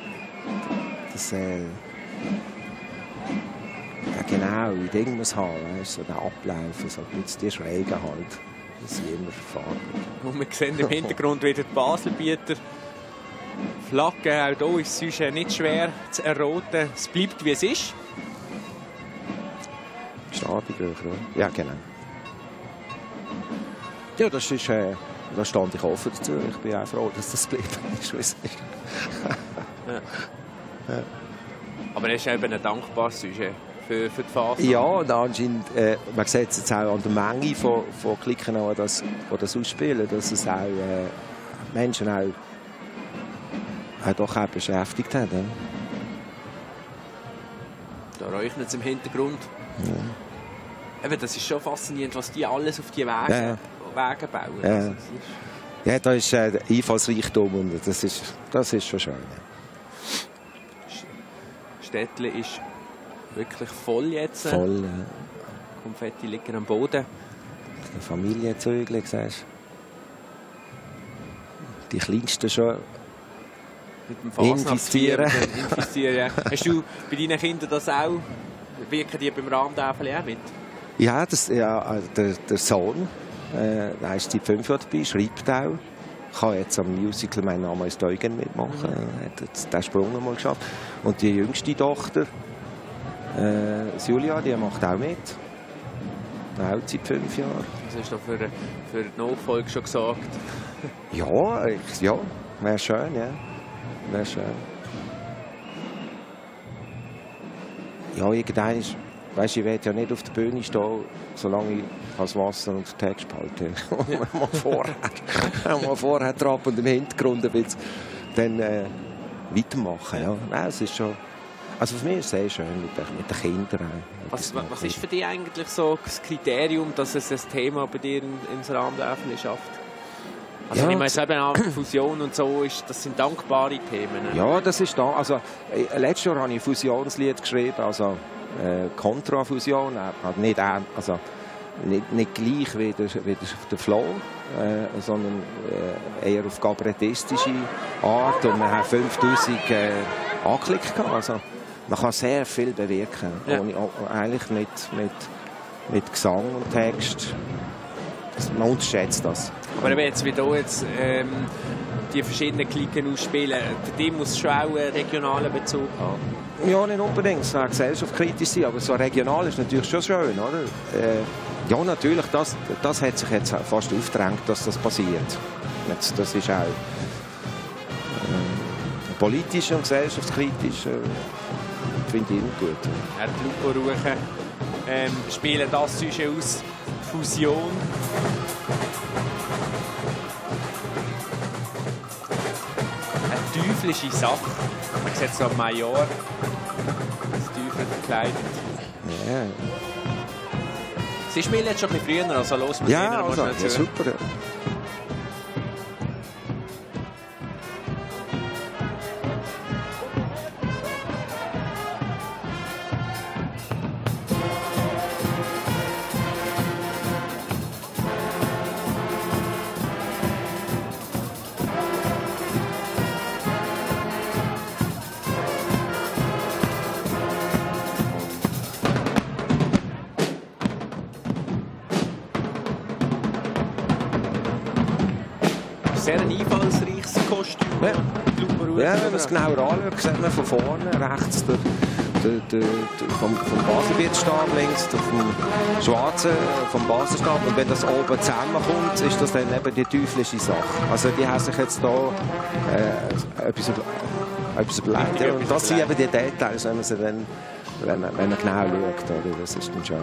genau, in Ding muss haben, so der Ablauf, so jetzt die Schrägen halt. Das ist immer farbig. Und wir sehen im Hintergrund wieder die Baselbieter. Flagge, auch hier ist es sonst nicht schwer zu erroten. Es bleibt, wie es ist. Stadigröcher, oder? Ja, genau. Ja, das ist... da stand ich offen dazu. Ich bin auch froh, dass das geblieben ist, wie es ist. Ja. Ja. Aber er ist eben ein dankbares Sujet für die Phase. Ja, und anscheinend, man sieht es jetzt auch an der Menge von Klicken, die das ausspielen, dass es auch Menschen auch doch auch beschäftigt hat. Ja. Da räuchert es im Hintergrund. Ja. Eben, das ist schon faszinierend, was die alles auf die Wege bauen. Ja, also, ja, da ist Einfallsreichtum und das ist schon schön. Ja. Städtle ist wirklich voll jetzt. Voll, ja. Konfetti liegen am Boden. Die Familienzügel, siehst du. Die Kleinsten schon mit dem Fasnachtsfeiern infizieren. Hast du bei deinen Kindern das auch? Wirken die beim Rahmtafel auch mit? Ja, der Sohn, der ist seit 5 Jahren dabei, schreibt auch. Ich kann jetzt am Musical «Mein Name ist Eugen» mitmachen. Er hat jetzt den Sprung einmal geschafft. Und die jüngste Tochter, Julia, die macht auch mit. Auch seit 5 Jahren. Was hast du für die Nachfolge schon gesagt? Ja, wäre schön, ja. wäre schön. Ja, irgendwann ist, weißt, ich will ja nicht auf der Bühne stehen, solange ich das Wasser und den Text behalte. mal vorher trappen und im Hintergrund ein bisschen dann weitermachen. Ja. Nein, es ist schon, also für mich ist es sehr schön mit den Kindern. Was ist für dich eigentlich so das Kriterium, dass es ein Thema bei dir ins Rahmenwerfen schafft? Also ja, ich meine, eben auch Fusion und so, das sind dankbare Themen. Ja, das ist da. Also, letztes Jahr habe ich ein Fusionslied geschrieben, also Kontrafusion, nicht gleich wie der Flow, sondern eher auf kabarettistische Art. Und wir haben 5000 Anklicks gehabt. Also, man kann sehr viel bewirken, ja. Eigentlich mit Gesang und Text. Man unterschätzt das. Aber wenn jetzt wieder die verschiedenen Klicken ausspielen, die muss schon auch einen regionalen Bezug haben. Ja, nicht unbedingt. Es soll gesellschaftskritisch sein, aber so regional ist natürlich schon schön, oder? Ja, natürlich, das hat sich jetzt fast aufgedrängt, dass das passiert. Das ist auch politisch und gesellschaftskritisch, finde ich immer gut. Die Lupo-Ruchen spielen das Sujet aus, Fusion. Eine teuflische Sache. Man sieht so ein Major, das Teufel verkleidet. Ja. Sie spielen jetzt schon ein bisschen früher, also los mit ja, also, ja, super. Ja. Sehr ein einfallsreiches Kostüm. Ja. Ja, wenn man es genauer anschaut, sieht man von vorne rechts vom Baselbierstab links, vom Schwarzen, vom Baselstab. Und wenn das oben zusammenkommt, ist das dann eben die teuflische Sache. Also die haben sich jetzt hier etwas überlegt. Ja, und das sind eben die Details, wenn man sie dann, wenn man genau schaut. Oder? Das ist dann schön.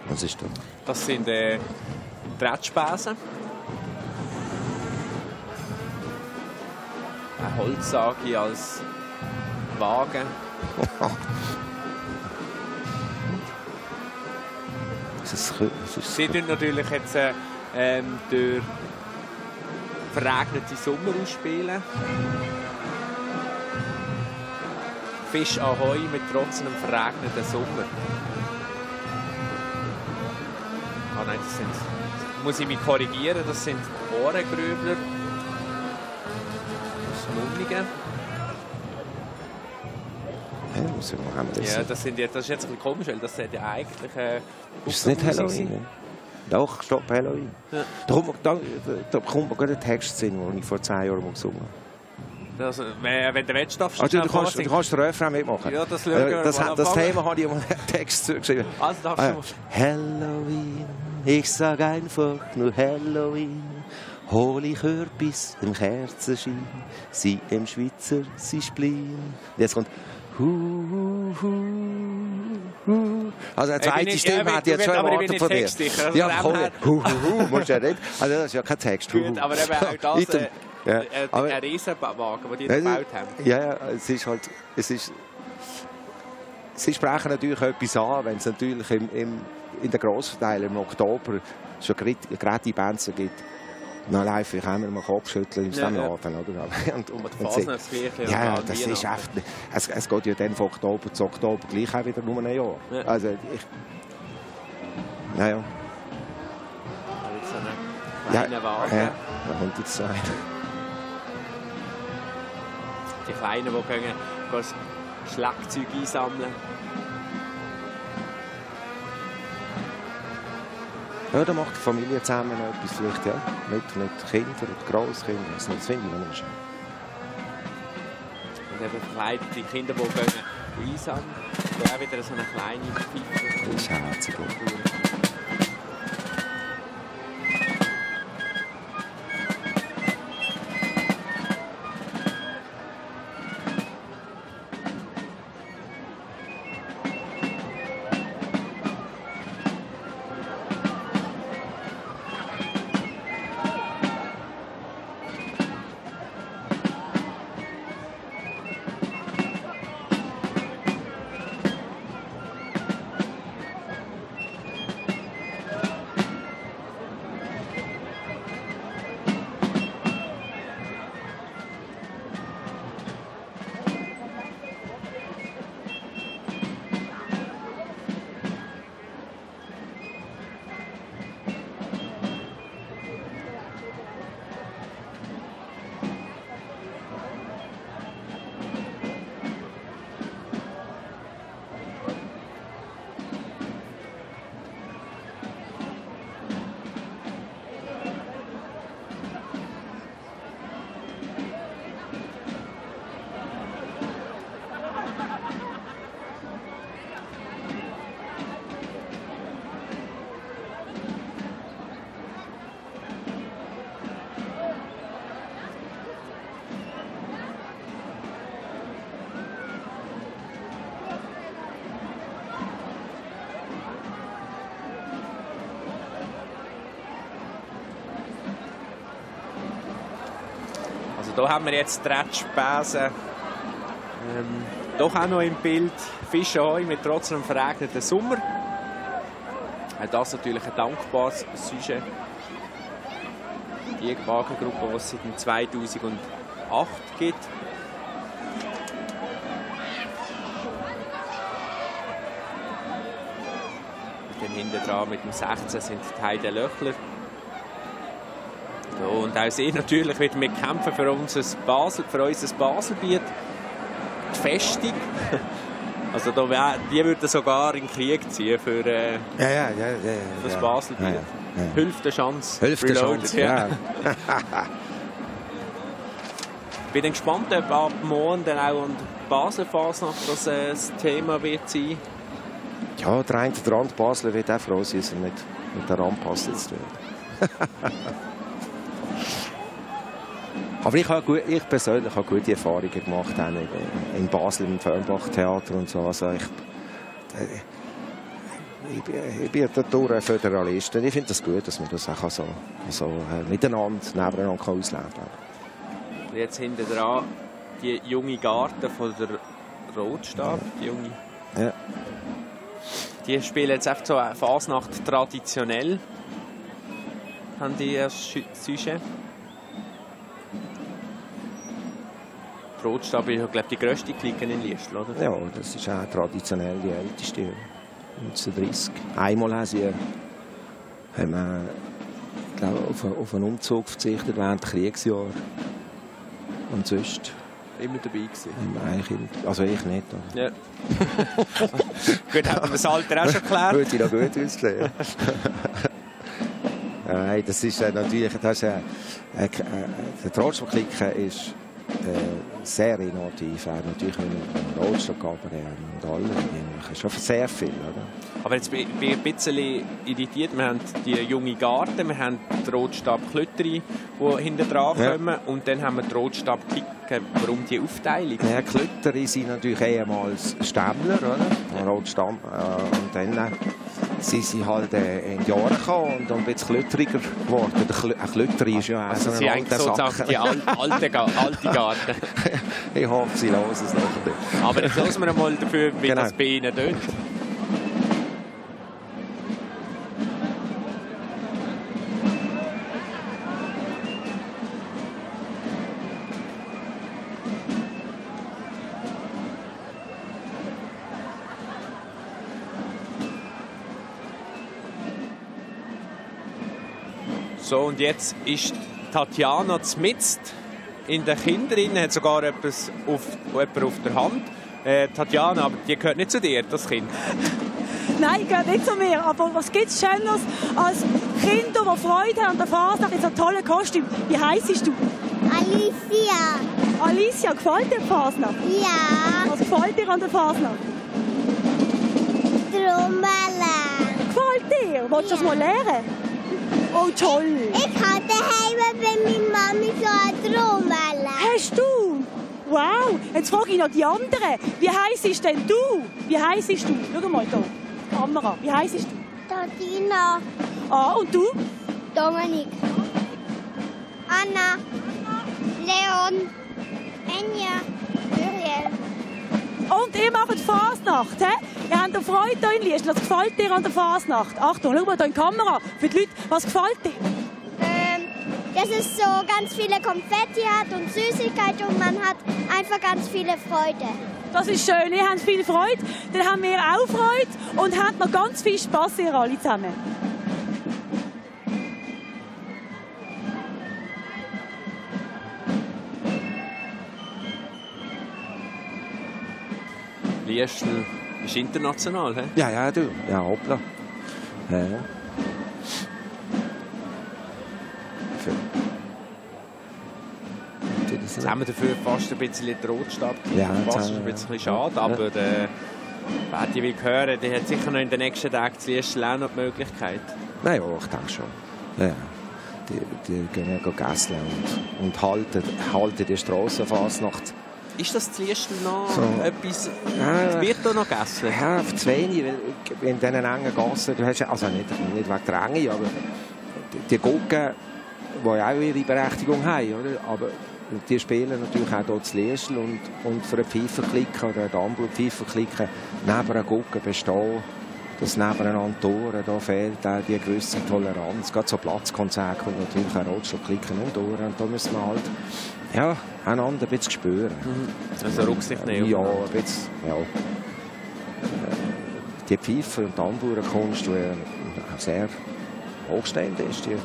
Was ist das? Das sind Tretschbesen. Eine Holzsage als Wagen. Sie tun natürlich jetzt durch verregnete Sommer ausspielen. Fisch Ahoi mit trotz einem verregneten Sommer. Ah nein, das sind, muss ich mich korrigieren, das sind Ohrengröbler. Schnummige. Ja, das ist jetzt ein bisschen komisch, weil das sollte ja eigentlich ist es nicht Halloween? Ne? Doch, stopp, Halloween. Ja. Da kommt mir gerade ein Text sehen, den ich vor 10 Jahren gesungen habe. Also, wenn du willst, darfst du du kannst den Refrain mitmachen. Ja, das Thema habe ich einen Text zugeschrieben. Also darfst du Halloween, ich sag einfach nur Halloween. Hol ich Kürbis im Kerzenschein, sie im Schweizer, sie Spleen. Jetzt kommt Also eine zweite Stimme hat jetzt schon erwartet von dir. Ja, komm, musst du ja nicht. Also das ist ja kein Text. Gut, aber eben auch das ein Riesenwagen, den die gebaut haben. Ja, es ist halt, sie sprechen natürlich etwas an, wenn es natürlich in den Grossverteilen im Oktober schon gerade die Bands gibt. Na, live, ich kann mir mal Kopfschütteln im Laden, oder? Ja, das ist echt. Es geht ja dann von Oktober zu Oktober gleich auch wieder nur ein Jahr. Ja. Also naja. So einen kleinen Wagen. Ja, da kommt jetzt sein. Die Kleinen, die gehen Schlagzeug einsammeln. Ja, da macht die Familie zusammen etwas, vielleicht, ja. Mit Kindern und Grosskindern. Das finde ich noch schön. eben verkleidete Kinder, die gehen einsam. Da auch wieder so eine kleine Pfeife. Das ist herzig. Hier haben wir jetzt Tretschbesen. Doch auch noch im Bild Fischeheu mit trotzdem verregneten Sommer. Das ist natürlich ein dankbares Sujet. Die Wagengruppe, die es seit 2008 gibt. Und dann hinten dran mit dem 16 sind die Heide Löchler. Und auch sie natürlich wieder mitkämpfen für unser Baselbiet. Die Festung. Also die würden sogar in den Krieg ziehen für das Baselbiet. Ja. Hülfte Chance. Hülfte Chance, ja. Ich bin gespannt, ob ab morgen dann auch an der Basel-Fasnacht das Thema wird sein. Ja, der eine oder andere Basler wird auch froh sein, dass er nicht mit der Anpassung zu tun. Aber ich persönlich habe gute Erfahrungen gemacht in Basel, im Fernbach-Theater und so. Also ich bin dadurch ein Föderalist. Ich finde es gut, dass man das auch so miteinander, nebeneinander ausleben kann. Jetzt hinten dran die junge Garde von der Rotstab. Die spielen jetzt einfach so eine Fasnacht traditionell. Haben die als Sujet. Die Rotstab ist, glaube ich, die grösste Clique in Liestl, oder? Ja, das ist auch traditionell die älteste. 1930. Einmal haben wir auf einen Umzug verzichtet während der Kriegsjahre. Und sonst immer dabei gewesen. Also ich nicht. Ja. Gut, haben wir das Alter auch schon geklärt. Würde ich noch gut aussehen. Nein, das ist natürlich... Die Rotstab-Clique ist sehr innovativ. Natürlich mit dem Rotstab-Cabaret und allem. Schon sehr viel, oder? Aber jetzt bin ich ein bisschen irritiert. Wir haben die junge Garde, wir haben die Rotstab-Klötteri, die hinten dran kommen. Und dann haben wir die Rotstab-Clique. Warum die Aufteilung? Ja, Klötteri sind natürlich ehemals Stämmler, oder? Rotstab. Und dann sind sie halt in die Jahre gekommen und ein bisschen klötteriger geworden. Ein Klötteri ist ja auch so eine alte Sache. Die alte Garde. Ich hoffe, sie hören es noch. Aber jetzt hören wir mal dafür, wie das bei ihnen tönt. So, und jetzt ist Tatjana mitten in den Kindern, hat sogar jemand auf der Hand. Tatjana, aber die gehört nicht zu dir, das Kind? Nein, gehört nicht zu mir. Aber was gibt es Schöneres als Kinder, die Freude haben an der Fasnacht in so tollen Kostüm? Wie heisst du? Alicia. Alicia, gefällt dir die Fasnacht? Ja, Was gefällt dir an der Fasnacht? Trommel. Gefällt dir? Willst du das mal lernen? Oh, toll. Ich hatte daheim bei meiner Mami so eine Trommel. Hast du? Wow. Jetzt frage ich noch die anderen. Wie heisst denn du? Wie heisst du? Schau mal hier. Kamera. Wie heisst du? Tatina. Ah, und du? Dominik. Anna. Leon. Enya. Muriel. Und ihr macht Fasnacht, hä? Ihr habt Freude hier in Liestl. Was gefällt dir an der Fasnacht? Achtung, schau mal hier in die Kamera. Für die Leute, was gefällt dir? Dass es so ganz viele Konfetti hat und Süßigkeiten und man hat einfach ganz viele Freude. Das ist schön, ihr habt viel Freude. Dann haben wir auch Freude und habt noch ganz viel Spass, ihr alle zusammen. Liestl ist international, he? Ja, du. Ja, hoppla. Ja. Jetzt haben wir dafür fast ein bisschen den Rotstab. Ja, das ist ein bisschen schade, aber wer die will hören, der hat sicher noch in den nächsten Tagen zu Liestl auch noch die Möglichkeit. Nein, ja, ich denke schon. Ja. Die gehen ja essen und halten die Strassenfasnacht. Ist das zu Liestl noch So. etwas? Ja, Wird da noch gegessen? Ja, auf zu wenig, weil in diesen engen Gassen, du hast, also nicht wegen der Enge, aber die Guggen, die ja auch ihre Berechtigung haben, oder? Aber die spielen natürlich auch hier zu Liestl und für eine Pfeifferklicke oder eine Dammblut-Pfeifferklicke neben einer Guggen bestehen, dass nebeneinander Toren, da fehlt auch die gewisse Toleranz. Gerade so Platzkonzerte und natürlich auch Rotschlag-Klicken und Toren. Und da müssen wir halt ja, einander ein bisschen spüren. Also Rücksicht nehmen. Ja, ein bisschen, ja. Die Pfeifer- und Tamburenkunst, die auch sehr hochstehend ist, die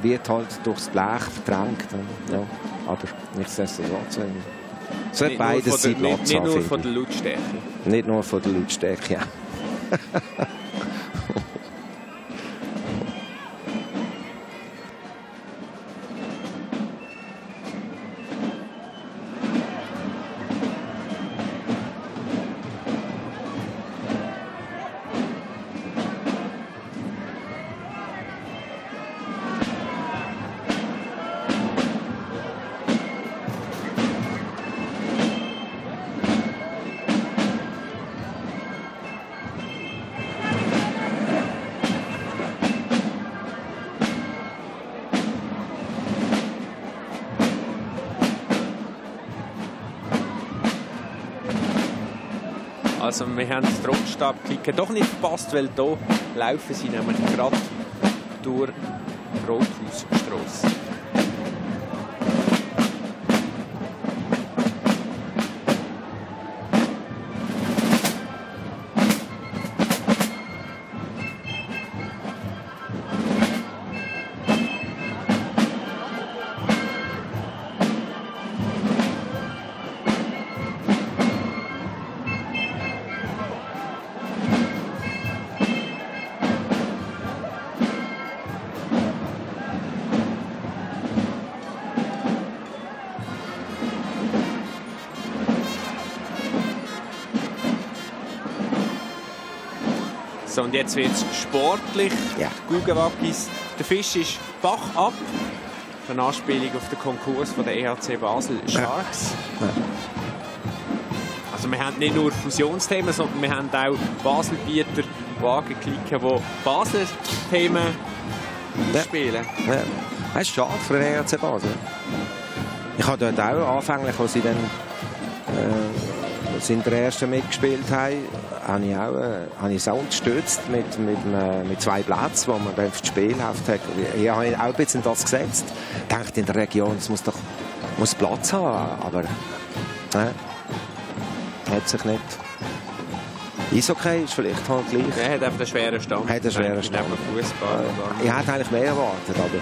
wird halt durchs Blech verdrängt. Ja. Aber nichtsdestotrotz sollte beides seinen Platz haben. Nicht nur von der Lautstärke. Nicht nur von der Lautstärke, ja. Also wir haben den Rotstabklicken doch nicht verpasst, weil hier laufen sie nämlich gerade durch die Rothausstrasse. So, und jetzt wird es sportlich. Ja. Guggenwaggis. Der Fisch ist Bach ab. Eine Anspielung auf den Konkurs von der EHC Basel Sharks. Ja. Also wir haben nicht nur Fusionsthemen, sondern wir haben auch Baselbieter, die angeklicken, die Basler Themen spielen. Ja. Das ist schade für den EHC Basel. Ich habe dort auch anfänglich, als sie dann in der ersten mitgespielt haben, habe ich es auch unterstützt mit 2 Plätzen, wo man beim Spielhaft hat. Ich habe auch ein bisschen das gesetzt. Ich dachte, in der Region es muss Platz haben, aber hat sich nicht. Eishockey ist vielleicht halt gleich. Er hat einfach einen schweren Stand. Hat einen schweren Stand. Neben Fußball. Ich hätte eigentlich mehr erwartet, aber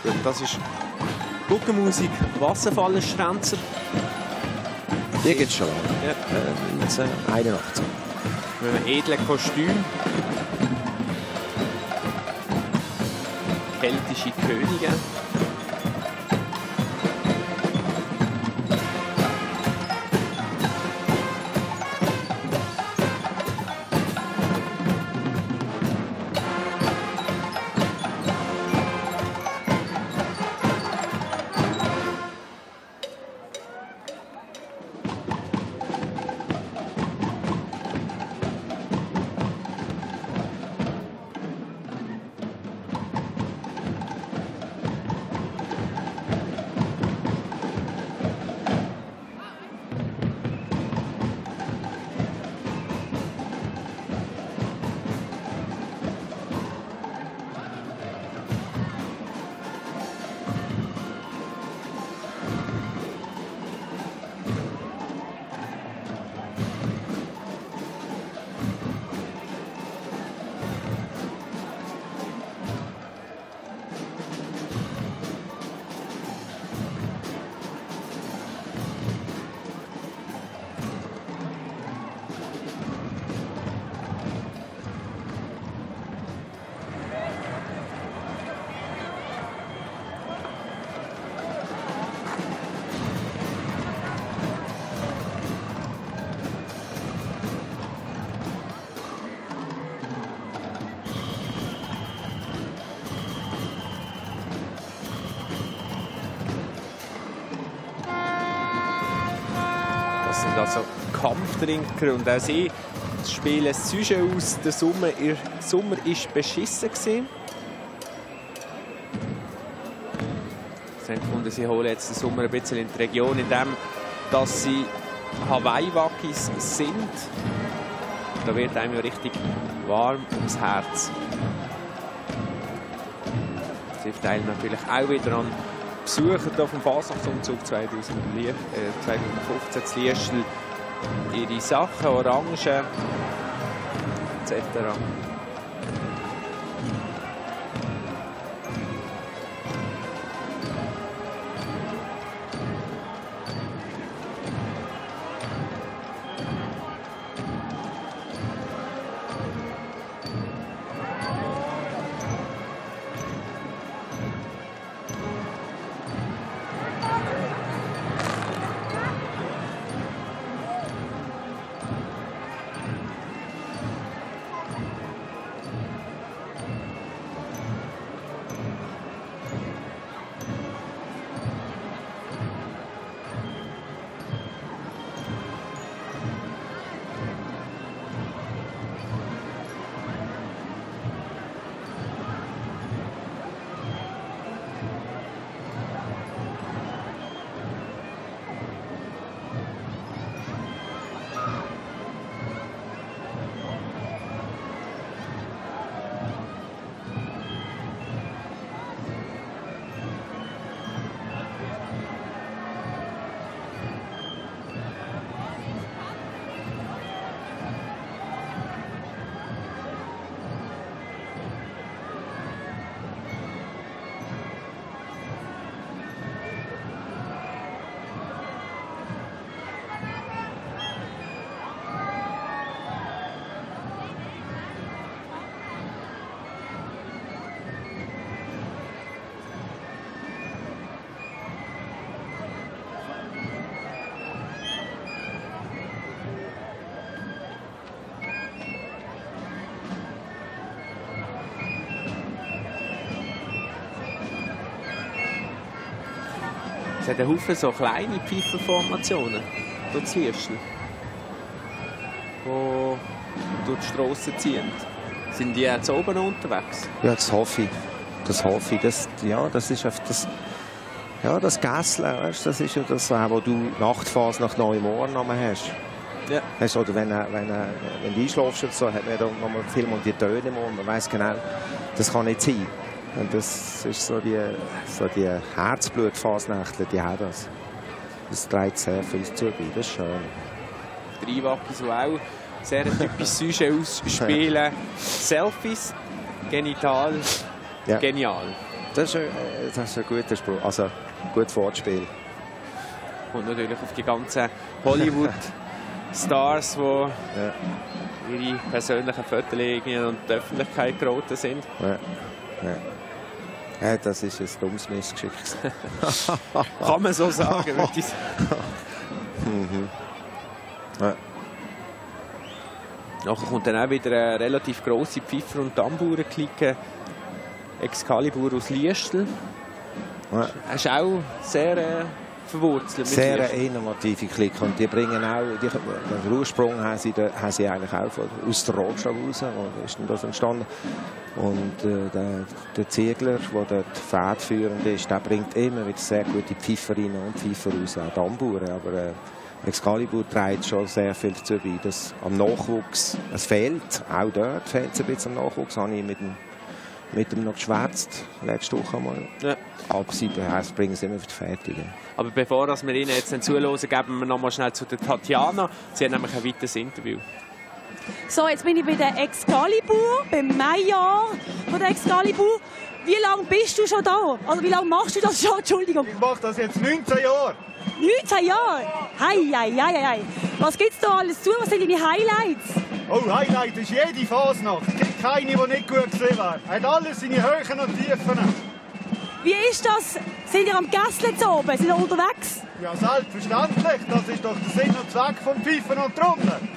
Gut, das ist Guggenmusik, Wasserfallenschränzer. die gibt es schon lange. Ja. 81. Mit einem edlen Kostüm. Keltische Könige. sind also Kampftrinker und auch sie spielen das Sujet aus. Der Sommer war beschissen. Sie haben gefunden, sie holen jetzt den Sommer ein bisschen in die Region, indem dass sie Hawaii-Wackis sind. Da wird einem ja richtig warm ums Herz. Sie teilen natürlich auch wieder an Besucher hier vom Fasnachtsumzug 2015 zu Liestel ihre Sachen, Orangen etc. Es hat einen Haufen so kleine Pfeifferformationen durch Liestel, die durch die Strasse ziehen. Sind die jetzt oben unterwegs? Ja, das hoffe ich. Das hoffe ich. Das ist einfach das, ja, das Gässle, weißt, das ist ja das, wo du Nachtphase nach neuem Ohrnamen hast. Ja. Weißt, oder wenn du einschläfst, so, hat man da nochmal Film und die Töne im Ohr. Man weiss genau, das kann nicht sein. Und das ist so die Herzblutphasnächte, die haben das. Das trägt sehr viel zu bei, das ist schön. Drei Wackis, die auch sehr typisch Sujet ausspielen. Selfies, genital, ja. Genial. Das ist ein guter Spruch, also gutes Wortspiel. Und natürlich auf die ganzen Hollywood-Stars, die ihre persönlichen Fotos und die Öffentlichkeit geraten sind. Ja. Ja. Ja, das ist ein dummes Missgeschick. Kann man so sagen, würde ich sagen. Ja. Nachher kommt dann auch wieder eine relativ grosse Pfeifer- und Tambourenklicke. Excalibur aus Liestel. Ja. Das ist auch sehr verwurzelt. Sehr innovative Clique. Und die bringen auch, den Ursprung haben sie eigentlich auch aus der Rotschau raus. Wo ist denn das entstanden? Und der Ziegler, der dort federführend ist, der bringt immer wieder sehr gute Pfeiferinnen und Pfeifer raus, auch Tambouren. Aber Excalibur trägt schon sehr viel dazu bei, dass am Nachwuchs, es fehlt, auch dort fehlt es ein bisschen am Nachwuchs, habe ich mit dem noch geschwätzt, letzte Woche mal. Ja. Aber sie bringen es immer wieder fertig. Aber bevor wir Ihnen jetzt zuhören, geben wir noch mal schnell zu der Tatjana. Sie hat nämlich ein weiteres Interview. So, jetzt bin ich bei der Excalibur, beim Meiljahr von der Excalibur. Wie lange bist du schon da? Also wie lange machst du das schon? Entschuldigung. Ich mache das jetzt 19 Jahre. 19 Jahre? Hei. Was gibt es da alles zu? Was sind deine Highlights? Oh, Highlight ist jede Fasnacht. Es gibt keine, die nicht gut gesehen wäre. Hat alles seine Höhen und Tiefen. Wie ist das? Sind ihr am Gässle oben? Sind ihr unterwegs? Ja, selbstverständlich. Das ist doch der Sinn und Zweck vom Pfeifen und Trommeln.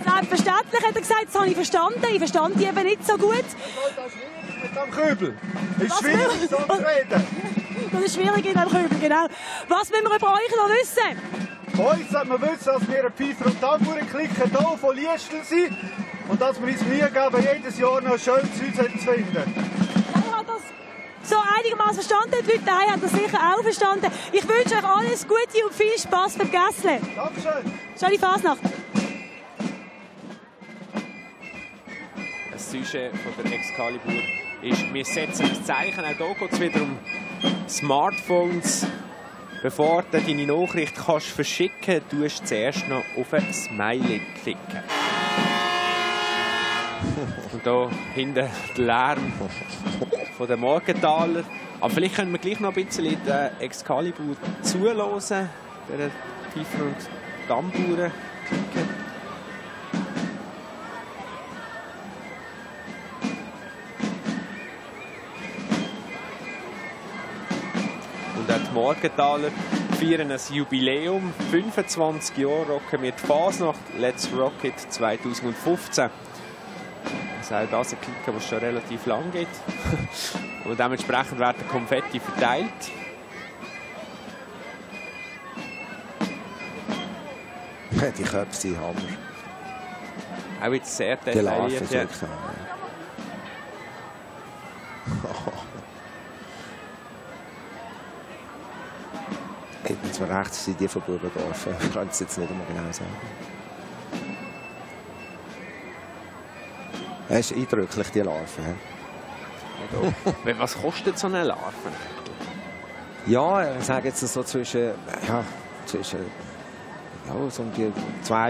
Selbstverständlich, hat er gesagt. Das habe ich verstanden. Ich verstand die eben nicht so gut. Das ist schwierig mit dem Kübel. Es ist schwierig, so zu reden. Das ist schwierig in dem Kübel, genau. Was müssen wir über euch noch wissen? Bei uns sollte man wissen, dass wir eine Pfeifer- und Tambourenklicke hier von Liestel sind und dass wir uns Mühe geben, jedes Jahr noch schön Zeug zu finden. Ich habe das so einigermaßen verstanden. Die Leute daheim haben das sicher auch verstanden. Ich wünsche euch alles Gute und viel Spass beim Gässle. Dankeschön. Schöne Fasnacht. Das Sujet von der Excalibur ist, wir setzen ein Zeichen. Auch hier geht es wieder um Smartphones. Bevor du deine Nachricht kannst verschicken kannst, tust du zuerst noch auf ein Smiley klicken. Und hier hinten der Lärm von den Morgentaler. Aber vielleicht können wir gleich noch ein bisschen den Excalibur zuhören, der Pfeifer- und Tambouren klicken. Und auch die Morgentaler feiern ein Jubiläum. 25 Jahre rocken wir die Fasnacht. Let's Rock It 2015. Also auch das ein Klicken, was es schon relativ lang geht. Und dementsprechend werden Konfetti verteilt. Die Köpfe sind Hammer. Auch jetzt sehr Die Larven detailliert. sind wirklich Hammer. Hätten zwar recht, sind die von Bubendorf. Ich kann es jetzt nicht einmal genau sagen. Es ist eindrücklich, die Larven. Was kostet so eine Larve? Ja, ich sage jetzt so zwischen so um die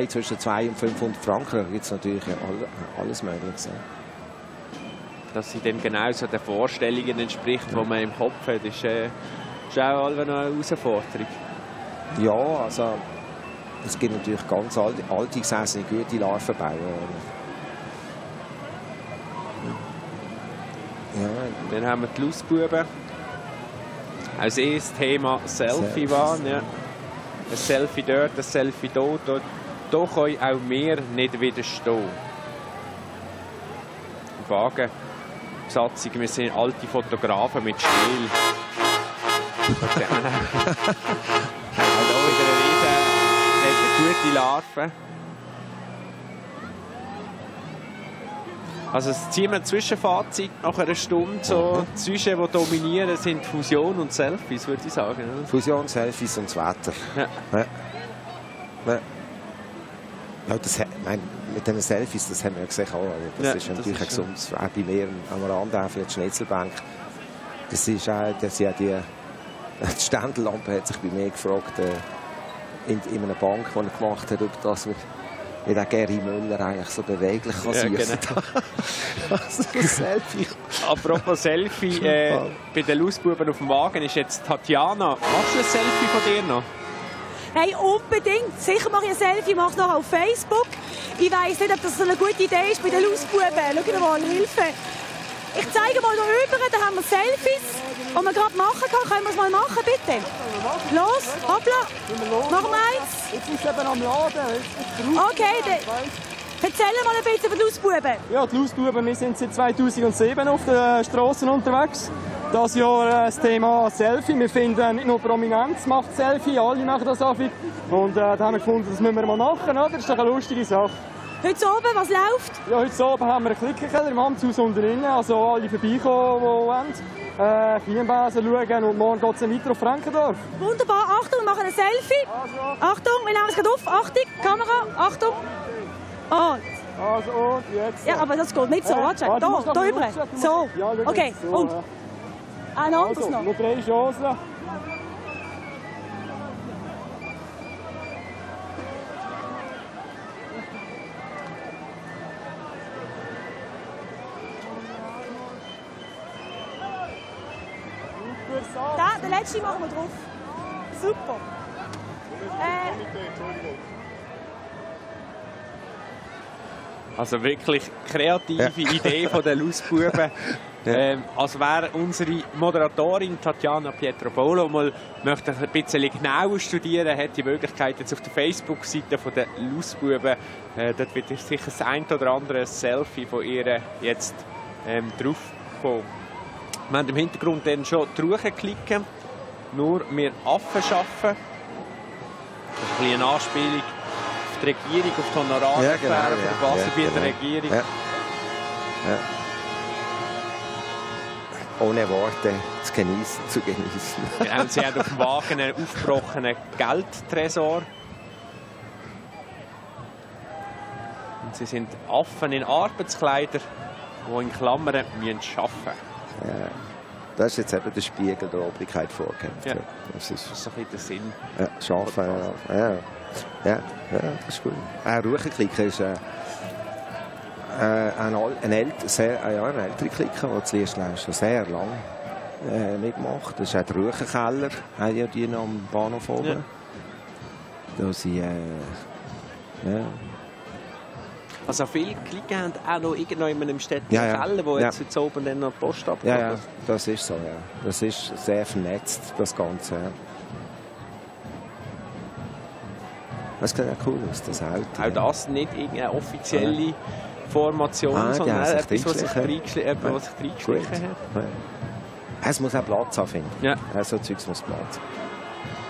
zwischen 200 und 500 Franken. Da gibt es natürlich alles Mögliche. Dass sie dann genau so den Vorstellungen entspricht, die man im Kopf hat, ist auch noch eine Herausforderung. Ja, also es gibt natürlich ganz alte gesessene, gute Larvenbauer. Ja. Dann haben wir die Lausbuben. Als erstes Thema Selfie waren. Ja. Ein Selfie dort, ein Selfie dort. Da können auch wir nicht widerstehen. Wagenbesatzung, wir sind alte Fotografen mit Stil. Auch hier wieder eine gute Larve. Also es ziehen wir ein Zwischenfazit nach einer Stunde. So Zwischen, die dominieren, sind Fusion und Selfies, würde ich sagen. Oder? Fusion, Selfies und das Wetter. Ja. Ja, mit den Selfies, das haben wir gesehen. Das ist natürlich ein gesundes, auch bei mir am Rand, auch für die Schnitzelbank. Das ist auch, die Ständellampe hat sich bei mir gefragt, in einer Bank, die er gemacht hat, ob das wie der Gary Müller eigentlich so beweglich kann süssen. Genau. Also ein Selfie. Apropos Selfie, bei den Lausbuben auf dem Wagen ist jetzt Tatjana. Machst du ein Selfie von dir noch? Hey, unbedingt. Sicher mache ich ein Selfie, mache es noch auf Facebook. Ich weiss nicht, ob das so eine gute Idee ist bei den Lausbuben. Schau mal, Hilfe. Ich zeige mal hier rüber, da haben wir Selfies, die man gerade machen kann. Können wir es mal machen, bitte? Los, hoppla. Machen wir eins. Jetzt ist es eben am Laden. Okay, erzähl mal ein bisschen über die Lausbuben. Ja, die Lausbuben, wir sind seit 2007 auf den Strassen unterwegs. Das Jahr das Thema Selfie. Wir finden, nicht nur Prominenz macht Selfie, alle machen das auch. Und da haben wir gefunden, das müssen wir mal machen. Oder? Das ist doch eine lustige Sache. Heute oben, was läuft? Ja, heute oben haben wir einen Klickerkeller im Amtshaus unten drin. Also alle vorbeikommen, die wollen. Chiembesen schauen und morgen geht es weiter auf Frankendorf. Wunderbar, Achtung, wir machen ein Selfie. Also. Achtung, wir nehmen es gerade auf. Achtung, Kamera, Achtung. Und. Also und jetzt. Ja, aber das geht nicht so. Warte, da rüber. So. Ja, okay, so, und? Ja. Ein anderes also, noch. Noch 3 Chancen. Den letzten machen wir drauf. Super. Also wirklich kreative Idee von den Lausbuben. Als wäre unsere Moderatorin Tatjana Pietropolo mal möchte ein bisschen genauer studieren, hat die Möglichkeit jetzt auf der Facebook-Seite der Lausbuben, dort wird sicher das ein oder andere Selfie von ihr jetzt drauf kommen. Wir haben im Hintergrund dann schon die Ruhe klicken, nur wir Affen schaffen. bisschen eine Anspielung auf die Regierung, auf die Honorare, ja, genau, der Baselbieter Regierung. Ja. Ja. Ohne Worte zu genießen. Genau, sie haben auf dem Wagen einen aufgebrochenen Geldtresor. Und sie sind Affen in Arbeitskleidern, die in Klammern arbeiten müssen. Ja. Das ist jetzt eben der Spiegel der Obrigkeit vorgekämpft. Ja. Das ist so ein bisschen der Sinn. Ja, Schafen, ja, das ist gut. Ruchenklicker ist eine ältere Clique, die zu Liestl schon sehr lange mitmacht. Das ist auch der Ruchenkeller, haben ja die noch am Bahnhof oben. Ja. Da sind, Also viele Klicken haben auch noch irgendwo in einem städtischen Keller, wo jetzt oben dann noch Post abgeht. Ja, das ist so, ja. Das ist sehr vernetzt, das Ganze. Ja. Das sieht auch cool aus, das Auto. Auch das nicht irgendeine offizielle Formation, sondern etwas, was sich reingeschlichen hat. Es muss auch Platz haben, finde ich. Ja. So Zeugs muss Platz haben.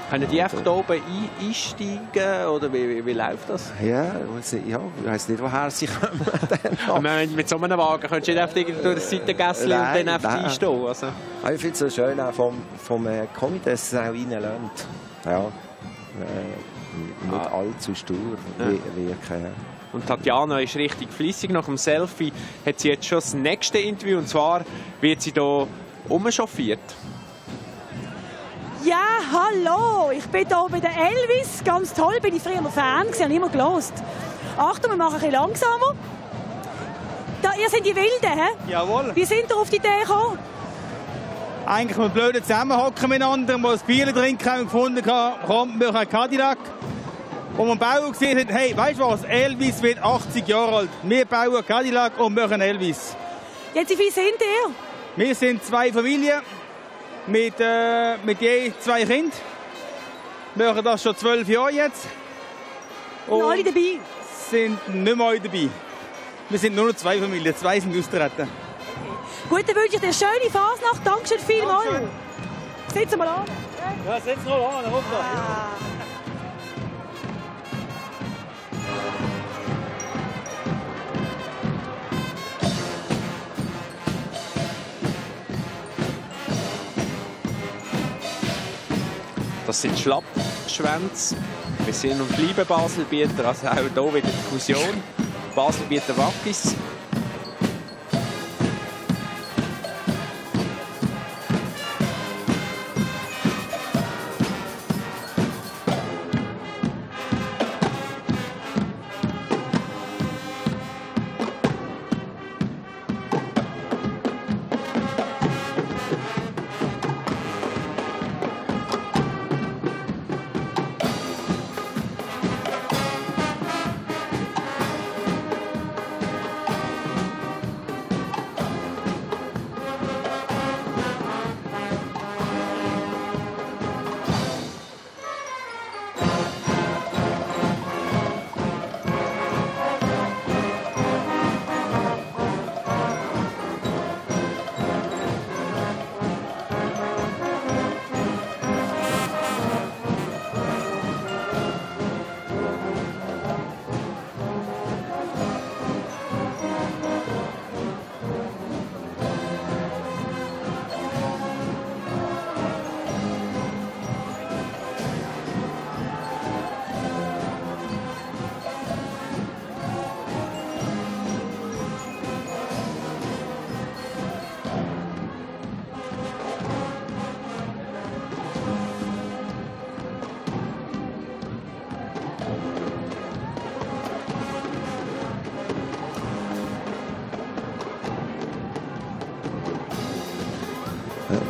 Können die einfach hier oben einsteigen oder wie läuft das? Ja, ich weiss nicht, woher sie kommen. Mit so einem Wagen könntest du nicht einfach durch das Seitengässchen und dann einfach einstehen. Also. Ich finde es so schön auch vom Komitee, dass es auch reinlässt. Ja. Nicht allzu stur wirken. Ja. Und Tatjana ist richtig flüssig. Nach dem Selfie hat sie jetzt schon das nächste Interview. Und zwar wird sie hier umchauffiert. Ja, hallo, ich bin hier bei der Elvis. Ganz toll, bin ich früher Fan gewesen, habe immer gelost. Achtung, wir machen ein bisschen langsamer. Da, ihr seid die Wilden, hä? Jawohl. Wie sind ihr auf die Idee gekommen? Eigentlich mit blöden Zusammenhocken miteinander, mal ein Bier trinken haben gefunden, komm, wir machen einen Cadillac. Und wir bauen gesehen haben, hey, weißt du was, Elvis wird 80 Jahre alt. Wir bauen einen Cadillac und machen Elvis. Jetzt, wie viele sind ihr? Wir sind 2 Familien. Mit je 2 Kindern. Wir machen das schon 12 Jahre jetzt. Und alle dabei? Sind nicht mehr alle dabei. Wir sind nur noch 2 Familien. 2 sind austreten. Gut, dann wünsche ich dir eine schöne Fasnacht. Dankeschön vielmals. Setz mal an. Ja, setz mal an. Das sind Schlappschwänze. Wir sind und bleiben Baselbieter, also auch hier wieder die Fusion. Baselbieter Wackis.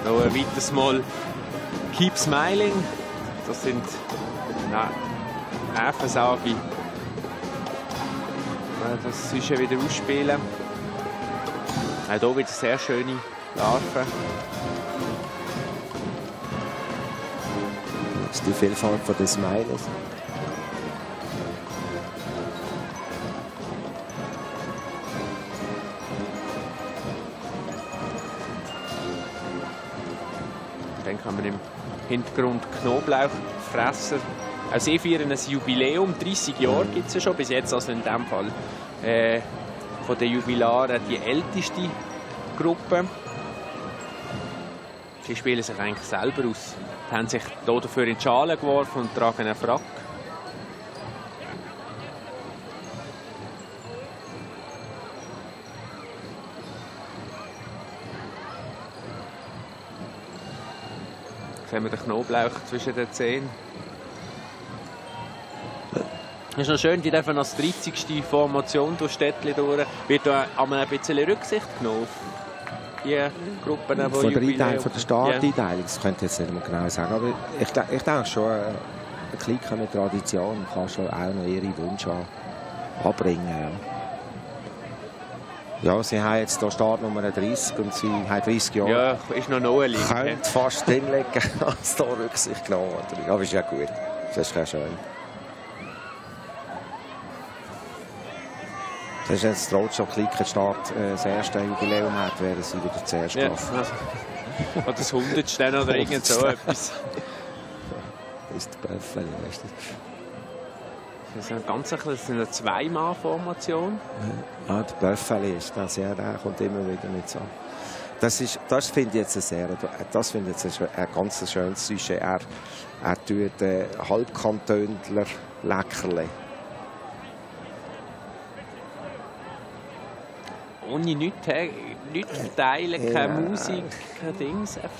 Noch ein weiteres Mal Keep Smiling. Das sind Äffensage. Das ist ja wieder ausspielen. Auch hier wieder sehr schöne Larven. Das ist die Vielfalt von den Smileys. Dann kann man im Hintergrund Knoblauchfresser Auch sie feiern ein Jubiläum. 30 Jahre gibt es ja schon bis jetzt. Also in diesem Fall von den Jubilaren die älteste Gruppe. Sie spielen sich eigentlich selber aus. Sie haben sich hier dafür in die Schale geworfen und tragen einen Frack. Jetzt haben wir den Knoblauch zwischen den Zähnen. Es ist noch schön, die dürfen als 30. Formation durch Städtchen durch. Wird da ein bisschen Rücksicht genommen auf die Gruppen, die von Jubiläum... Von der Starteinteilung, das könnte ich jetzt nicht mehr genau sagen. Aber ich denke schon, eine Clique mit Tradition kann schon auch noch ihre Wünsche anbringen. Ja, sie haben jetzt hier Startnummer 30 und sie haben 30 Jahre. Ja, ist noch neu. Könnte fast drinlegen, als da Rücksicht genommen wird. Aber ist ja gut. Das ist ja schön. Das ist jetzt trotz schon Clique-Start das erste Jubiläum hat, wäre sie wieder zuerst gelaufen. Ja, oder das 100. oder irgend so etwas. Das ist der Böffeli, weißt du. Das ist eine Zwei-Mann-Formation. Ja, der Böffeli ist das, ja, der kommt immer wieder mit so. Das finde ich jetzt ein ganz schönes Sujet. Er tut Halbkantönler Leckerli. Ohne nichts verteilen, keine Musik, kein Dings. Das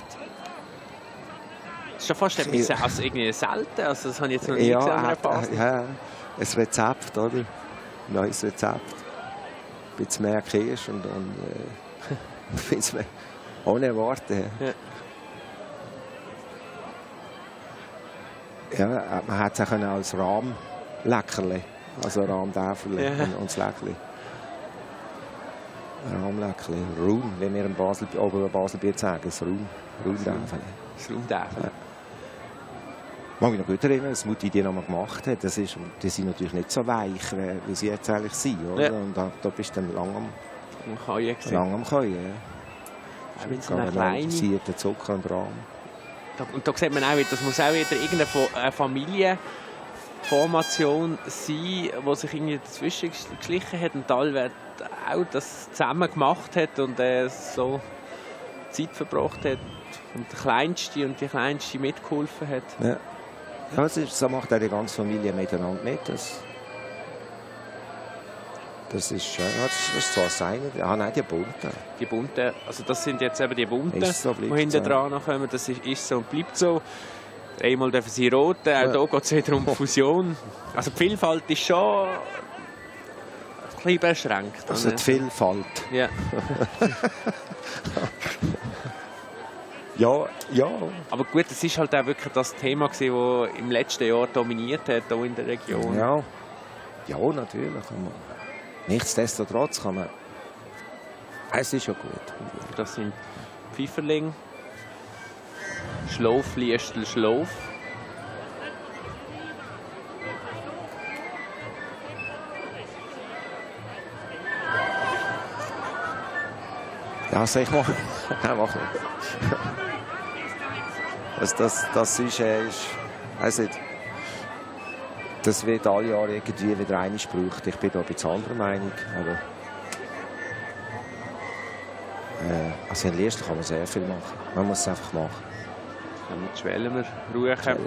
ist schon fast ein bisschen also irgendwie selten. Also das habe ich jetzt noch nie gesehen. Ja, ein Rezept, oder? Ein neues Rezept. Ein bisschen mehr Kirsch und ein bisschen mehr ohne Worte. Ja, man hat es auch als Rahmleckerli, also Rahmdäferli und das Leckerli. Rahmleckerli, Raum, wie wir im Baselbier sagen, das Raumdäferli. Das Raumdäferli. Ich mag mich noch gut erinnern, dass Mutti die noch mal gemacht hat. Die sind natürlich nicht so weich, wie sie jetzt eigentlich sind. Oder? Ja. Und da bist du dann lang am Käuen. Sie hat den Zucker und Rahm. Und da sieht man auch, das muss auch wieder irgendeine Familienformation sein, die sich irgendwie dazwischen geschlichen hat und teilweise auch das zusammen gemacht hat und so Zeit verbracht hat und die Kleinste mitgeholfen hat. Ja. Ja, so macht auch die ganze Familie miteinander mit. Das ist schön. Das ist zwar das eine. Nein, die Bunten. Die Bunten, also das sind jetzt eben die Bunten, so, die hinten dran kommen. Das ist so und bleibt so. Einmal dürfen sie roten, auch hier geht es wieder um Fusion. Also die Vielfalt ist schon ein bisschen beschränkt. Also die Vielfalt. Ja. Ja. Aber gut, es ist halt auch wirklich das Thema, das im letzten Jahr dominiert hat hier in der Region. Ja, natürlich. Nichtsdestotrotz kann man... Es ist schon gut. Das sind Pfifferling, Schlauf, Liestel, Schlauf. Ja, sag mal. Nein, mach nicht. Das ist also, das wird alle Jahre irgendwie wieder einmal gebraucht. Ich bin da ein bisschen anderer Meinung. Aber also in Liestel kann man sehr viel machen. Man muss es einfach machen. Dann schwellen wir ruhig. Also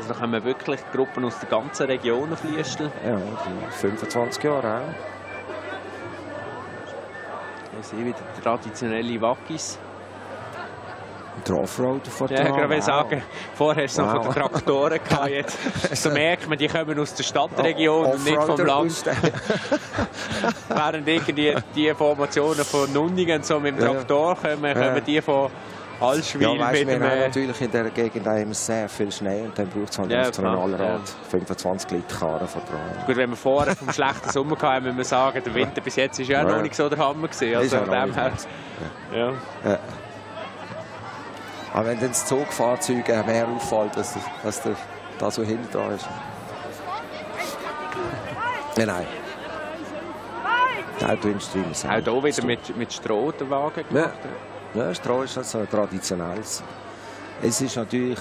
da kommen wirklich Gruppen aus der ganzen Region auf Liestel. Ja, 25 Jahre auch. Das sind wieder traditionelle Wackis. Der Offroader von der. Ja, ich wollte sagen, vorher hast du noch von den Traktoren gehabt. Jetzt so merkt man, die kommen aus der Stadtregion und nicht vom Land. Während irgendwie die Formationen von Nunningen so mit dem Traktor kommen die von Allschwil. Ja, weißt, wir haben natürlich in dieser Gegend immer sehr viel Schnee und dann braucht es halt auf einer Allrad 25 Liter Karren von dran. Gut, wenn wir vorher vom schlechten Sommer hatten, müssen wir sagen, der Winter bis jetzt ist ja noch nicht so der Hammer gewesen. Also von dem her. Ja. Aber wenn dann das Zugfahrzeug mehr auffällt, dass da so hinten dran ist. Nein. Die Autoindustrie muss auch hier wieder mit Stroh den Wagen gemacht. Ja, Stroh ist also traditionell. Es ist natürlich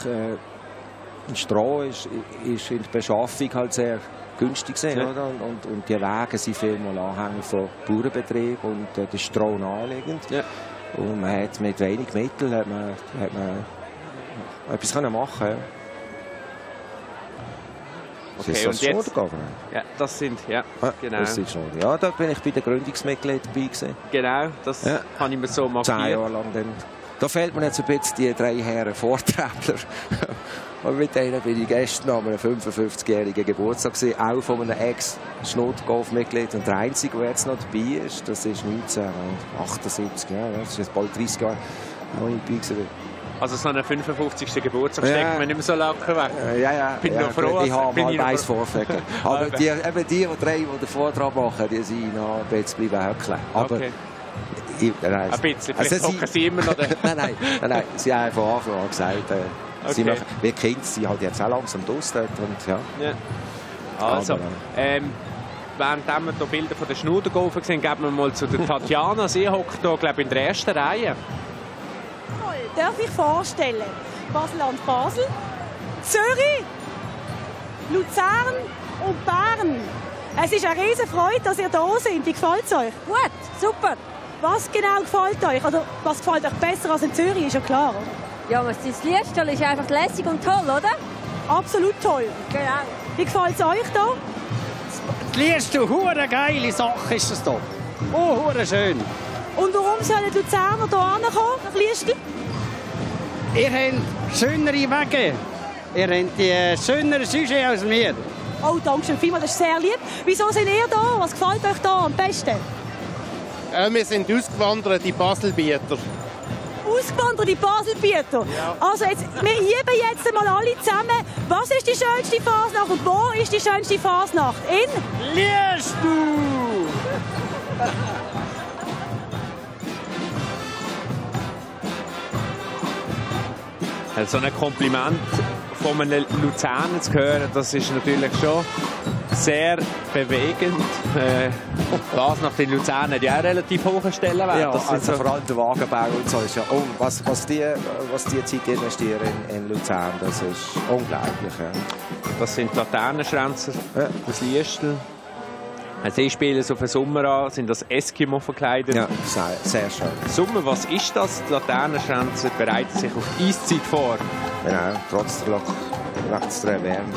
Stroh ist in der Beschaffung halt sehr günstig gewesen, Ja. oder? Und die Wege sind vielmal anhängig von Bauernbetrieben und das Stroh naheliegend. Ja. Und man hat mit wenig Mitteln hat man etwas machen können. Okay, Ist das und jetzt? gegangen? Ja, das sind, genau. Das sind schon. Ja, da bin ich bei den Gründungsmitgliedern dabei gewesen. Genau, das kann ich mir so 10 markieren. Jahre lang. Dann. Da fehlt mir jetzt ein bisschen die 3 Herren Vorträbler. Und mit denen bin ich gestern an einem 55-jährigen Geburtstag gewesen, auch von einem Ex-Schnurr-Golf-Mitglied. Und der Einzige, der jetzt noch dabei ist, das ist 1978. Ja, das ist jetzt bald 30 Jahre, wo ich dabei war. Also so einen 55. Geburtstag steckt man nicht mehr so locker weg. Ja. Bin noch froh. Ich habe mal eins vorfliegen. Aber die 3, die den Vortrag machen, die sind noch ein bisschen bleiben höckeln. Aber Okay. Nein, Ein bisschen, vielleicht hocken sie immer noch. nein, sie haben von Anfang an gesagt, sie Okay. machen, wir Kinder sind halt jetzt auch langsam draus dort und ja. Ja. Also, während wir hier Bilder von der Schnurgolfer sehen, geben wir mal zu der Tatjana. Sie hockt hier, glaube ich, in der ersten Reihe. Darf ich vorstellen? Basel-Land Basel, Zürich, Luzern und Bern. Es ist eine riesige Freude, dass ihr da seid. Wie gefällt es euch? Gut, super. Was genau gefällt euch? Oder was gefällt euch besser als in Zürich? Ist ja klar, oder? Ja, das Lieststall ist einfach lässig und toll, oder? Absolut toll. Genau. Wie gefällt es euch hier? Das Lieststall, hure geile Sache ist das hier. Oh, hure schön. Und warum sollen die Luzerner hier ankommen, nach Liestl? Ihr habt schönere Wege. Ihr habt die schöneren Sujets als wir. Oh, danke schön vielmals, das ist sehr lieb. Wieso sind ihr da? Was gefällt euch hier am besten? Wir sind ausgewanderte Baselbieter. Ausgewanderte Baselbieter? Ja. Also jetzt, wir üben jetzt mal alle zusammen. Was ist die schönste Fasnacht und wo ist die schönste Fasnacht? In Liestl! So ein Kompliment von einem Luzerner zu hören, das ist natürlich schon sehr bewegend. Was nach den Luzern hat ja auch relativ hohen Stellenwert. Ja, das also so vor allem der Wagenbau und so ist ja was die Zeit investieren in Luzern, das ist unglaublich. Ja. Das sind Laternenschränze aus Liestl. Sie spielen so für den Sommer an, sind das Eskimo verkleidet. Ja, sehr schön. Sommer, was ist das? Die Laternenschränze bereiten sich auf die Eiszeit vor. Genau, trotz der Erwärmung.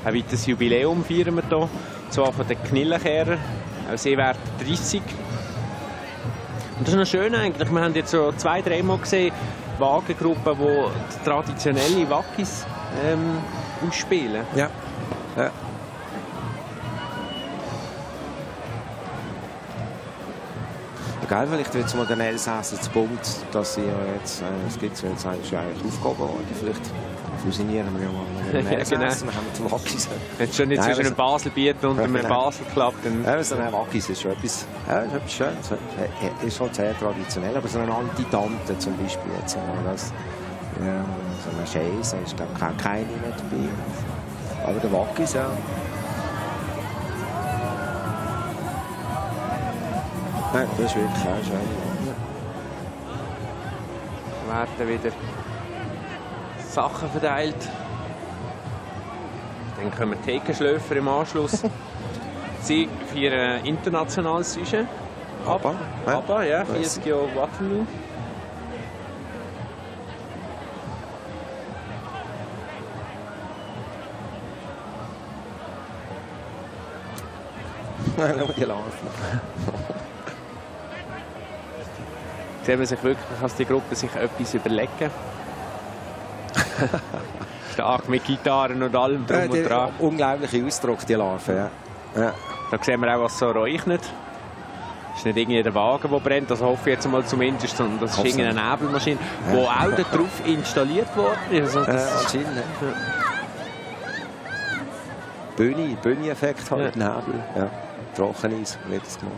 Ein weiteres Jubiläum feiern wir hier, und zwar von den Knillenkehrer. Auch sie werden 30. Und das ist noch schön eigentlich. Wir haben jetzt so 2-3 Mal gesehen, Wagengruppen, die traditionelle Wackis ausspielen. Ja. Geil, vielleicht wird es mal den Elsässern zu bunt, dass sie ja jetzt, es gibt ja jetzt eigentlich aufgehoben worden. Vielleicht fusionieren wir ja mal mit den Elsässern, dann haben wir zum Wackis. Jetzt schon nicht zwischen einem Baselbieter und einem Basel-Club. Ja, so ein Wackis ist schon etwas Schönes. Ist halt sehr traditionell, aber so eine Antitante zum Beispiel jetzt. Das, ja, so eine Chaise ist glaube ich keine mehr dabei. Aber der Wackis, ja. Nein, das ist wirklich auch schön. Werden wieder Sachen verteilt. Dann kommen Thekenschläfer im Anschluss. Sie feiern ein internationales Sujet. ABBA, ja, 40 Jahre Waterloo. Nein, schau die laufen. Sehen wir sich wirklich, dass die Gruppe sich etwas überlegen. Stark mit Gitarren und allem drum und dran. Unglaublicher Ausdruck, die Larve. Ja. Ja. Da sehen wir auch, was so räuchert. Das ist nicht irgendwie der Wagen, der brennt, das hoffe ich jetzt mal zumindest, sondern das ist irgendeine Nebelmaschine, die auch darauf installiert worden ist. Also anscheinend. Bühne-Effekt halt, Nebel. Ja. Trockeneis, wird das gemacht.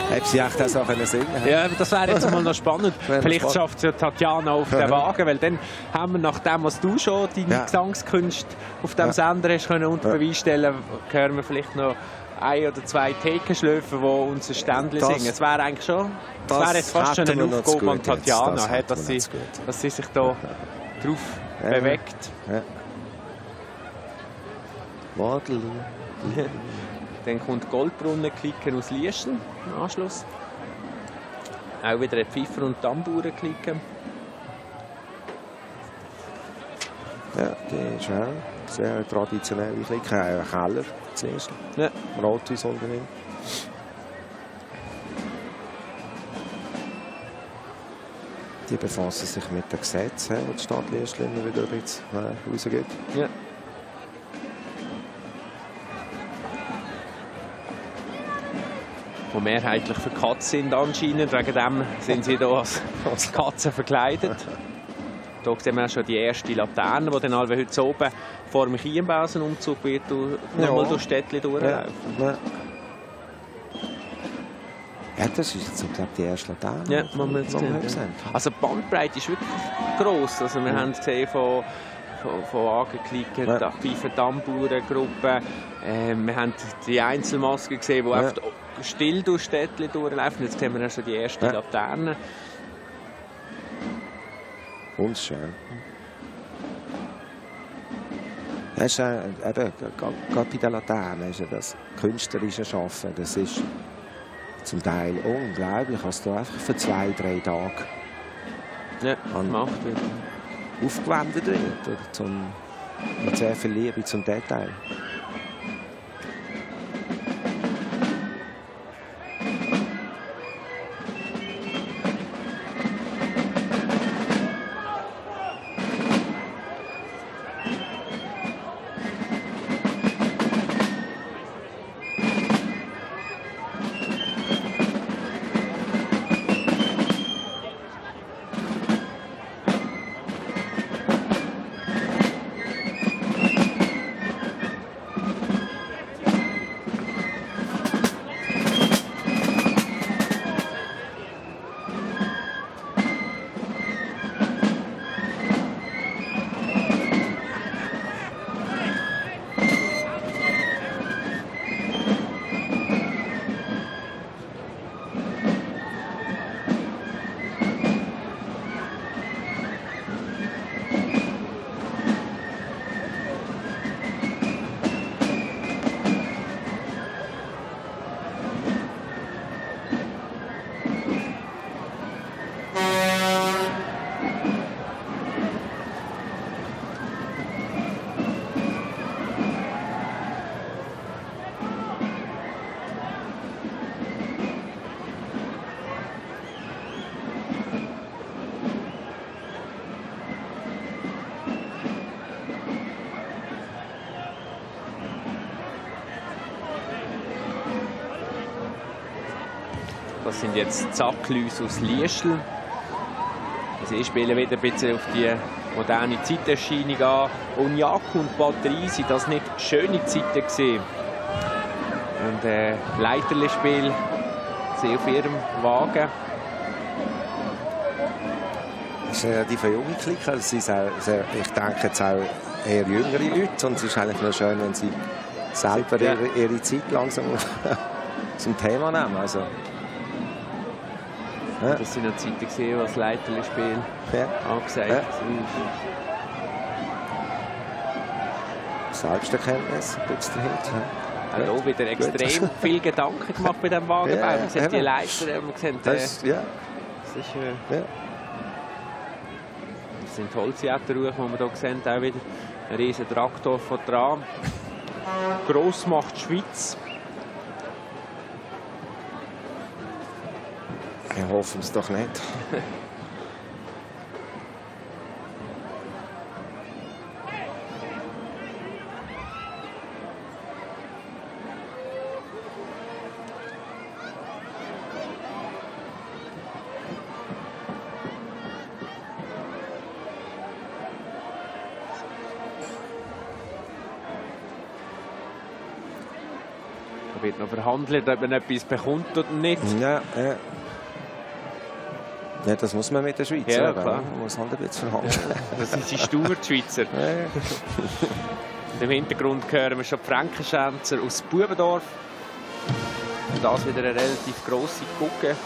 Hätte sie echt das auch singen können? Ja, das wäre jetzt mal noch spannend. Vielleicht schafft es ja Tatjana auf den Wagen, weil dann haben wir, nachdem was du schon deine Gesangskünste auf dem Sender hast können unter Beweis stellen, hören wir vielleicht noch 1 oder 2 Thekenschläfer, die unser Ständchen singen. Das wäre eigentlich schon, das wäre jetzt fast schon eine Aufgabe an Tatjana, dass sie sich da drauf bewegt. Ja. Waterloo. Dann kommt Goldbrunnen-Klicken aus Lieschen im Anschluss. Auch wieder ein Pfeifer- und Tambouren-Klicken. Ja, die ist auch sehr traditionell. Ich liege auch einen Keller zuerst. Ja. Rathausunternehmen. Die befassen sich mit den Gesetzen, die die Stadt Liestl immer wieder ein bisschen rausgibt. Ja. Die mehrheitlich für Katzen sind anscheinend. Wegen dem sind sie hier als Katzen verkleidet. Hier sehen wir schon die erste Laterne, die dann heute oben vor dem Chiembausen-Umzug wird nochmal durch Städtchen durchlaufen. Ja, das ist jetzt, glaube ich, die erste Laterne. Ja, die wir gesehen. Also die Bandbreite ist wirklich gross. Also wir haben es gesehen von Angeklicken, die Pfeifer-Tambouren-Gruppe. Wir haben die Einzelmasken gesehen, die einfach still durch Städtchen durchlaufen. Jetzt sehen wir schon die erste Laterne. Und schön. Das ist eben, gerade bei den Laternen ist ja das künstlerische Schaffen. Das ist zum Teil unglaublich, was da einfach für 2-3 Tage gemacht wird. Aufgewendet wird. Mit sehr viel Liebe zum Detail. Das sind jetzt Zacklüse aus Liestl. Sie spielen wieder ein bisschen auf die moderne Zeiterscheinung an. Und Jaku und Batterie sind das nicht schöne Zeiten gewesen. Und Leiterli-Spiel sie auf ihrem Wagen. Das ist die von junge Clique. Also ich denke jetzt auch eher jüngere Leute. Und es ist eigentlich nur schön, wenn sie selber ihre Zeit langsam zum Thema nehmen. Also, das sind noch Zeiten gesehen, was Leiterli-Spiel angesagt war. Selbsterkenntnis gibt es dahinter. Auch wieder extrem viel Gedanken gemacht bei diesem Wagenbau. Man sieht die Leiter, man sieht, das sind Holzjäterruhe, die wir hier sehen. Auch wieder ein riesen Traktor von dran. Grossmacht Schweiz. Wir hoffen es doch nicht. Wird noch verhandelt, ob man etwas bekommt oder nicht. Ja, ja. Ja, das muss man mit den Schweizer. Ja, klar. Man muss halt ein bisschen verhandeln. Ja, das sind die stur, die Schweizer. Ja. Im Hintergrund hören wir schon die Frankenschänzer aus Bubendorf. Und das wieder eine relativ grosse Gruppe.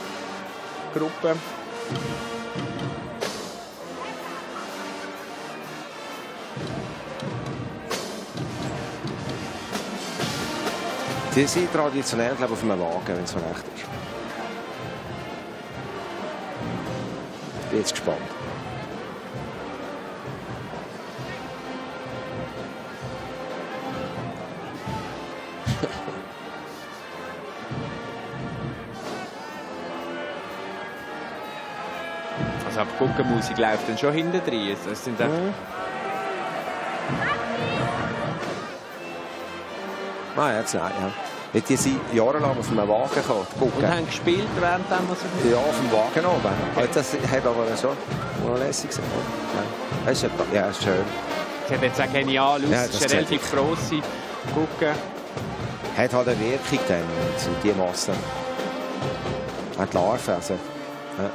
Die sind traditionell, glaube ich, auf einem Wagen, wenn es so recht ist. Ich bin jetzt gespannt. Also die Guckenmusik läuft dann schon hinten drin. Das sind Jetzt nein, ja. Die sind jahrelang auf einem Wagen gekommen. Und haben gespielt während dem? Ja, auf dem Wagen oben. Okay. Das hat aber schon lässig sein. Das ist schön. Das sieht jetzt auch genial aus. Ja, das ist eine relativ grosse Gucke. Hat halt eine Wirkung dann, so die Masse. Hat die Larven. Also. Ja.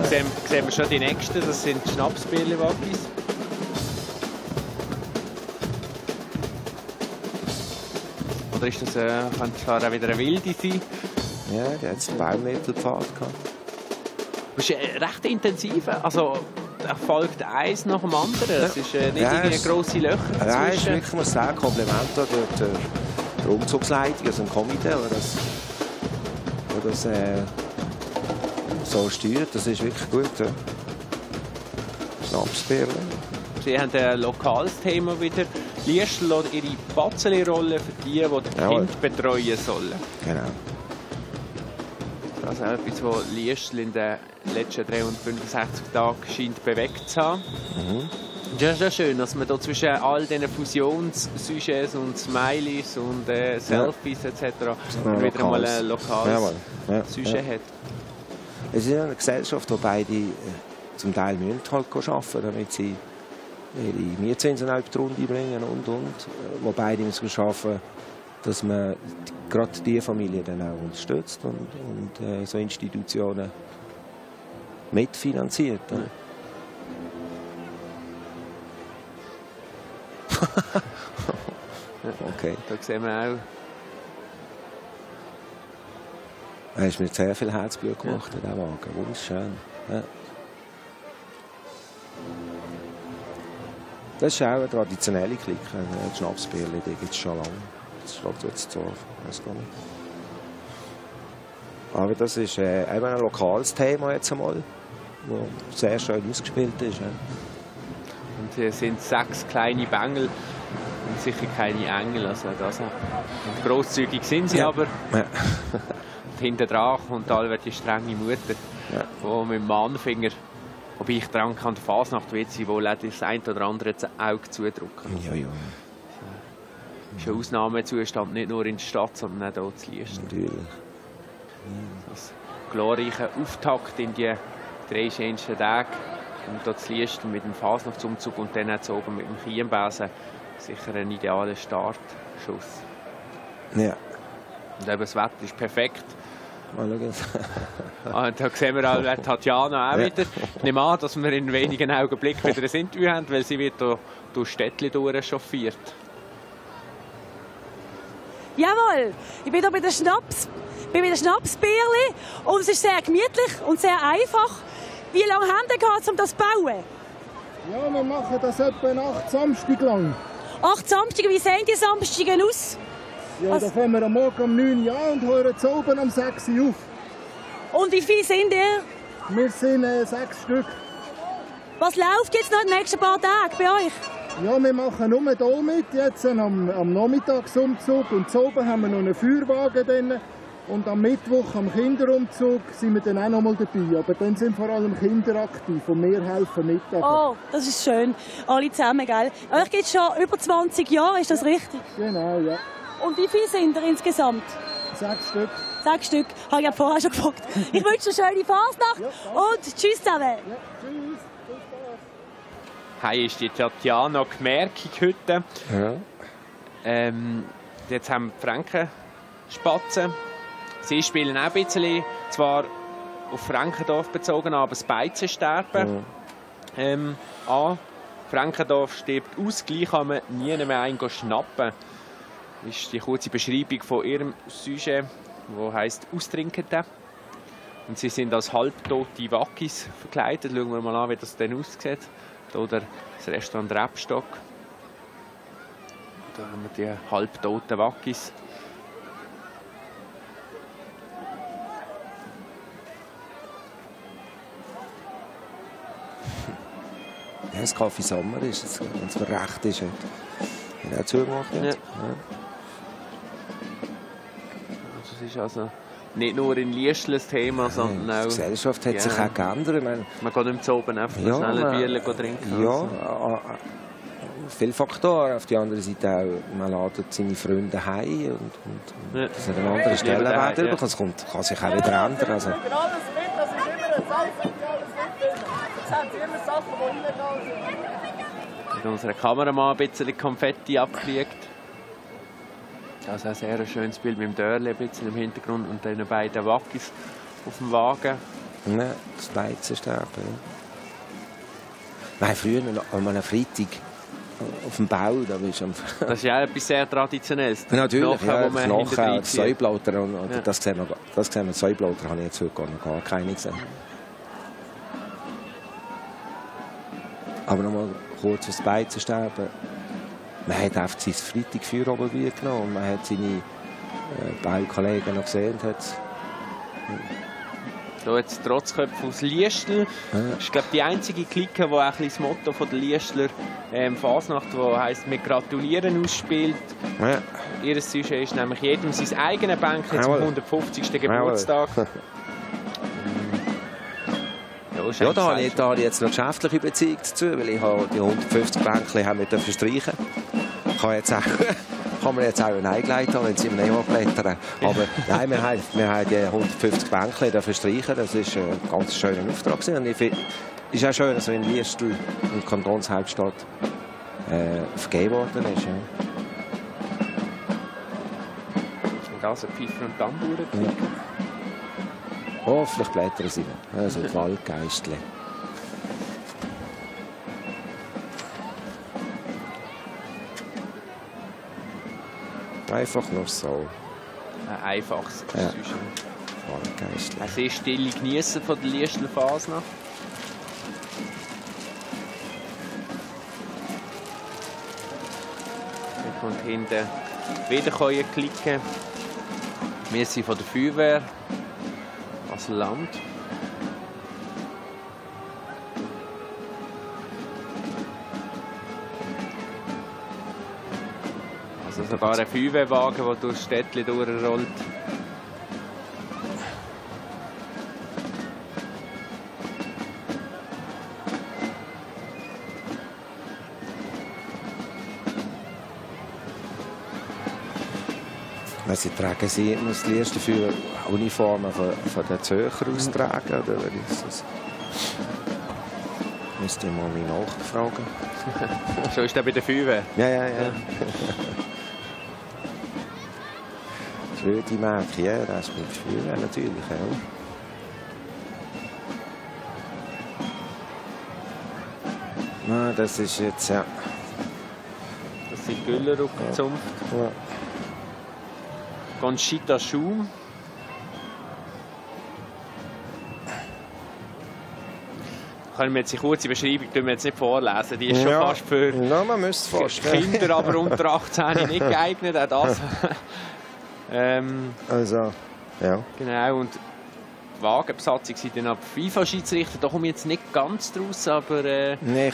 Dann sehen wir schon die nächsten, das sind die Schnapsbirli-Wappis. Oder ist das, kann zwar auch wieder eine wilde sein? Ja, die hat jetzt einen Baumittelpfad gehabt. Das ist recht intensiv, also folgt eins nach dem anderen. Es ist nicht irgendwie grosse Löcher dazwischen. Ja, ist wirklich, muss sagen, Kompliment an der Umzugsleitung, also dem Komitee, das so steuert. Das ist wirklich gut. Ja. Schnapsbirli. Sie haben ein lokales Thema wieder. Liestl lässt ihre Batzeli-Rolle für die das Kind betreuen sollen. Genau. Das ist auch etwas, was Liestl in den letzten 365 Tagen scheint bewegt zu haben. Mhm. Das ist ja schön, dass man da zwischen all diesen Fusionssujets und Smileys und Selfies etc. wieder mal ein lokales Sujet hat. Es ist eine Gesellschaft, wo beide zum Teil müssen halt arbeiten, damit sie ihre Mietzinsen auf die Runde bringen und. Wo beide müssen arbeiten, dass man gerade diese Familie dann auch unterstützt und so Institutionen mitfinanziert. Ja. Okay. Da sehen wir auch. Er hat mir sehr viel Herzblut gemacht in diesem Wagen. Wunderschön. Ja. Das ist auch eine traditionelle Clique. Die Schnapsbierli, die gibt es schon lange. Das steht jetzt so, ich weiß gar nicht. Aber das ist eben ein lokales Thema jetzt einmal, das sehr schön ausgespielt ist. Und hier sind 6 kleine Bengel und sicher keine Engel. Also das, grosszügig sind sie, aber hinten dran kommt allweil die strenge Mutter, die mit dem Anfänger, wobei ich daran kann, der Fasnacht wird sie wohl auch das ein oder andere Auge zudrücken. Ja, ja. Das ist ein Ausnahmezustand, nicht nur in der Stadt, sondern auch hier zu Liestl. Natürlich. Das glorreiche Auftakt in die 3 schönsten Tage. Und hier zu Liestl mit dem Fasnachtsumzug und dann jetzt oben mit dem Chiembesen. Sicher ein idealer Startschuss. Ja. Und eben das Wetter ist perfekt. Mal da sehen wir auch Tatjana auch wieder. Ich nehme an, dass wir in wenigen Augenblicken wieder ein Interview haben, weil sie wird hier durch Städtchen durchchauffiert. Jawohl, ich bin hier bei der Schnapsbierli und es ist sehr gemütlich und sehr einfach. Wie lange haben Sie gehabt, um das zu bauen? Ja, wir machen das etwa 8 Samstage lang. 8 Samstage, wie sehen die Samstage aus? Ja, da fangen wir am Morgen um 9 Uhr an und hören zu oben um 6 Uhr auf. Und wie viele sind ihr? Wir sind 6 Stück. Was läuft jetzt noch in den nächsten paar Tagen bei euch? Ja, wir machen nur hier mit, jetzt am Nachmittagsumzug. Und zu oben haben wir noch einen Feuerwagen drin. Und am Mittwoch, am Kinderumzug, sind wir dann auch noch mal dabei. Aber dann sind vor allem Kinder aktiv und wir helfen mit. Oh, das ist schön. Alle zusammen, gell? Euch gibt es schon über 20 Jahre, ist das richtig? Genau, ja. Und wie viele sind ihr insgesamt? 6 Stück. 6 Stück, habe ich ja vorher schon gefragt. Ich wünsche eine schöne Fasnacht und tschüss zusammen. Ja, tschüss. Hier ist die Tatjana Gmerkig heute. Ja. Jetzt haben wir die Frankenspatzen. Sie spielen auch ein bisschen, zwar auf Frankendorf bezogen, aber das Beizensterben an. Frankendorf stirbt aus, gleich kann man nie mehr einen schnappen. Das ist die kurze Beschreibung von ihrem Sujet, das heisst «Austrinkende». Und sie sind als halbtote Wackis verkleidet. Schauen wir mal an, wie das dann aussieht. Oder das Restaurant Rebstock. Da haben wir die halbtoten Wackis. Ja, das Café Sommer ist es, wenn es mir recht ist. Hat auch zugemacht. Ja. Das ist also nicht nur in Liestl ein Thema, sondern auch... Die Gesellschaft hat sich auch geändert. Man geht nicht mehr zu oben einfach schnell ein Bier trinken. Ja, viele Faktoren. Auf der anderen Seite auch, man ladet seine Freunde heim und das hat einen anderen Stellenwert. Ja. Das kann sich auch wieder ändern. Also. Mit unserer Kameramann ein bisschen Konfetti abgekriegt. Das ist ein sehr schönes Bild mit dem Dörrli ein bisschen im Hintergrund und den beiden Wackis auf dem Wagen. Ja, das Beizensterben. Ja. Nein, früher an einem Freitag auf dem Bau. Das ist ja etwas sehr Traditionelles. Natürlich, Knochen, Knochen, das Säublauter. Das sehen wir, das Säublauter habe ich jetzt heute gar keine gesehen. Aber noch mal kurz aufs Beizensterben. Man hat einfach sein Freitagfeuer oben genommen und man hat seine Baukollegen noch gesehen. Und hat hier jetzt Trotzköpfe aus Liestl. Das ist, glaube ich, die einzige Clique, die auch ein das Motto von der Liestler Fasnacht, das heisst «Wir gratulieren» ausspielt. Ja. Ihr Sujet ist nämlich jedem sein eigenes Bänkchen zum 150. Geburtstag. Ja, da habe ich jetzt noch geschäftliche Beziehung dazu, weil ich die 150 Bänkchen haben wir streichen. Kann man jetzt auch eingelegt haben, wenn sie im Neo blättern. Aber nein, wir haben die 150 Bänkchen dafür streichen. Das ist ein ganz schöner Auftrag. Und ich finde, es ist auch schön, dass in Liestl, in der Kantonshauptstadt, vergeben worden ist. Ja. Das ist ein Pfeifer und Tamburen. Ja. Hoffentlich blättern sie noch. Also die Waldgeistli. Einfach nur so. Ein einfaches Sujet. Waldgeistli. Ein sehr stille Geniessen von der Liestler Fasnacht. und hinten wieder klicken. Wir sind von der Feuerwehr Basel-Land. Also sogar ein Feuerwehrwagen, der durch das Städtchen durchrollt. Sie tragen muss die erste für Uniformen von den Zürcher austragen, oder ist das? Müsste ich mal mich nachfragen. So ist der bei der Feuerwehr? Ja. Für die Mädchen, ja, das ist mit der Feuerwehr natürlich. Ja. Das ist jetzt, ja. Das sind Güllerrückenzunft. Ja. Conchita Schum. Können wir jetzt die kurze Beschreibung jetzt nicht vorlesen. Die ist schon fast für man müsste fast, Kinder, aber unter 18 nicht geeignet. Auch das. Also, ja. Genau. Und die Wagenbesatzung sind dann ab FIFA-Schiedsrichter. Da komme ich jetzt nicht ganz draus, aber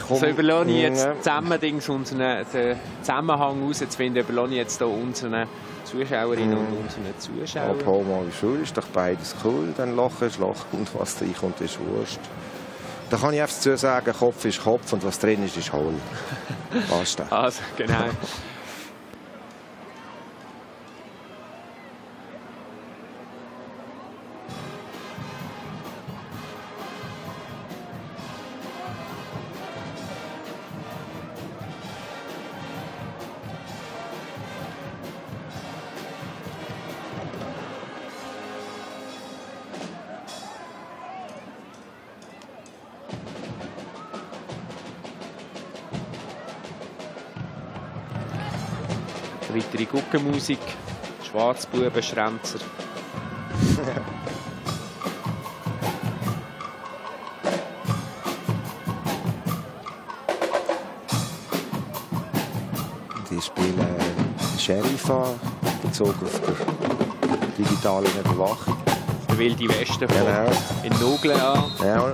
so überlasse ich jetzt zusammen den Zusammenhang herauszufinden, überlasse ich jetzt hier unseren Zuschauerinnen und unseren Zuschauern. Ob Homo wie Schul ist doch beides cool. Dann Loch ist Loch und was reinkommt, ist Wurst. Da kann ich einfach dazu sagen, Kopf ist Kopf und was drin ist, ist Hohl. Basta. Also, genau. Weitere Guckenmusik, Schwarzbubenschränzer. Die spielen Sheriff an, bezogen auf die digitale Überwachung. Der Wilde Westen von in Nuglen an. Ja.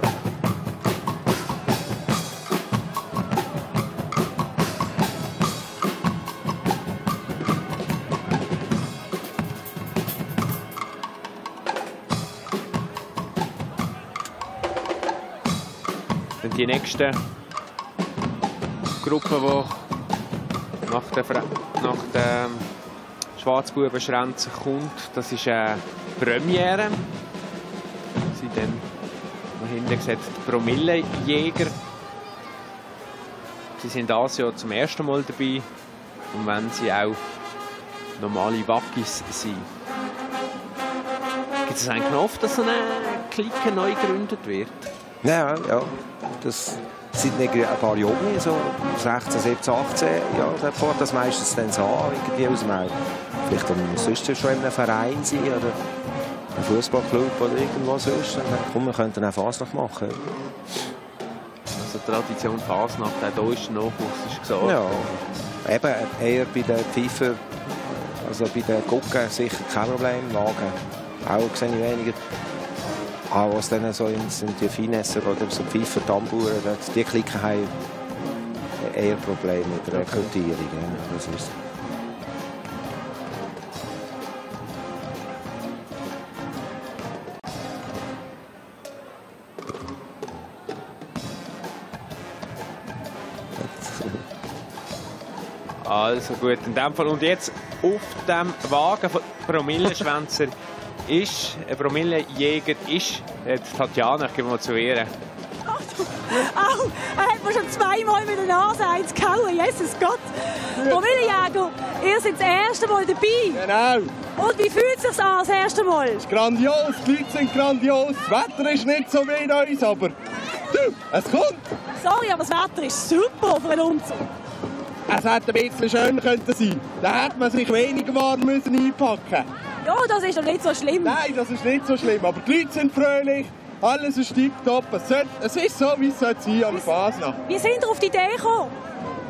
Die nächste Gruppe, die nach der Schwarzbubenschränzen kommt, das ist eine Premiere. Sie dann noch hinten gesagt, die Promillejäger. Sie sind dieses Jahr zum ersten Mal dabei und wenn sie auch normale Wackis sind. Gibt es eigentlich noch oft, dass so eine Clique neu gegründet wird? Ja. Das sind ein paar Junge, so 16, 17, 18 Jahre fort das meistens dann so irgendwie aus dem vielleicht sonst schon in einem Verein sein oder einem Fußballclub oder irgendwo sonst. Und dann wir könnten auch Fasnacht machen. Also Tradition Fasnacht, auch da ist der Nachwuchs ist gesagt. Ja, eben eher bei den Pfeifer, also bei den Gucken sicher kein Problem. Wagen auch sehe ich weniger. Aber was dann so sind die Finessen oder so Pfeifer, Tamburen, die Klicken haben eher Probleme mit der Rekrutierung. Ja. Das ist also gut, in dem Fall. Und jetzt auf dem Wagen von Promilleschwänzer ist ein Promillejäger ist Tatjana, ich gebe mal zu ihr. Au, er hat mir schon zweimal mit der Nase eins gehauen, Jesus Gott. Promillejäger, ihr seid das erste Mal dabei. Genau. Und wie fühlt es sich an, das erste Mal? Es ist grandios, die Leute sind grandios, das Wetter ist nicht so wie in uns, aber du, es kommt. Sorry, aber das Wetter ist super für einen Umzug. Es hätte ein bisschen schön können sein. Da hätte man sich weniger warm müssen einpacken. Ja, das ist doch nicht so schlimm. Nein, das ist nicht so schlimm. Aber die Leute sind fröhlich, alles ist tipptopp. Es ist so, wie es sein an der Fasnacht. Wie sind ihr auf die Idee gekommen?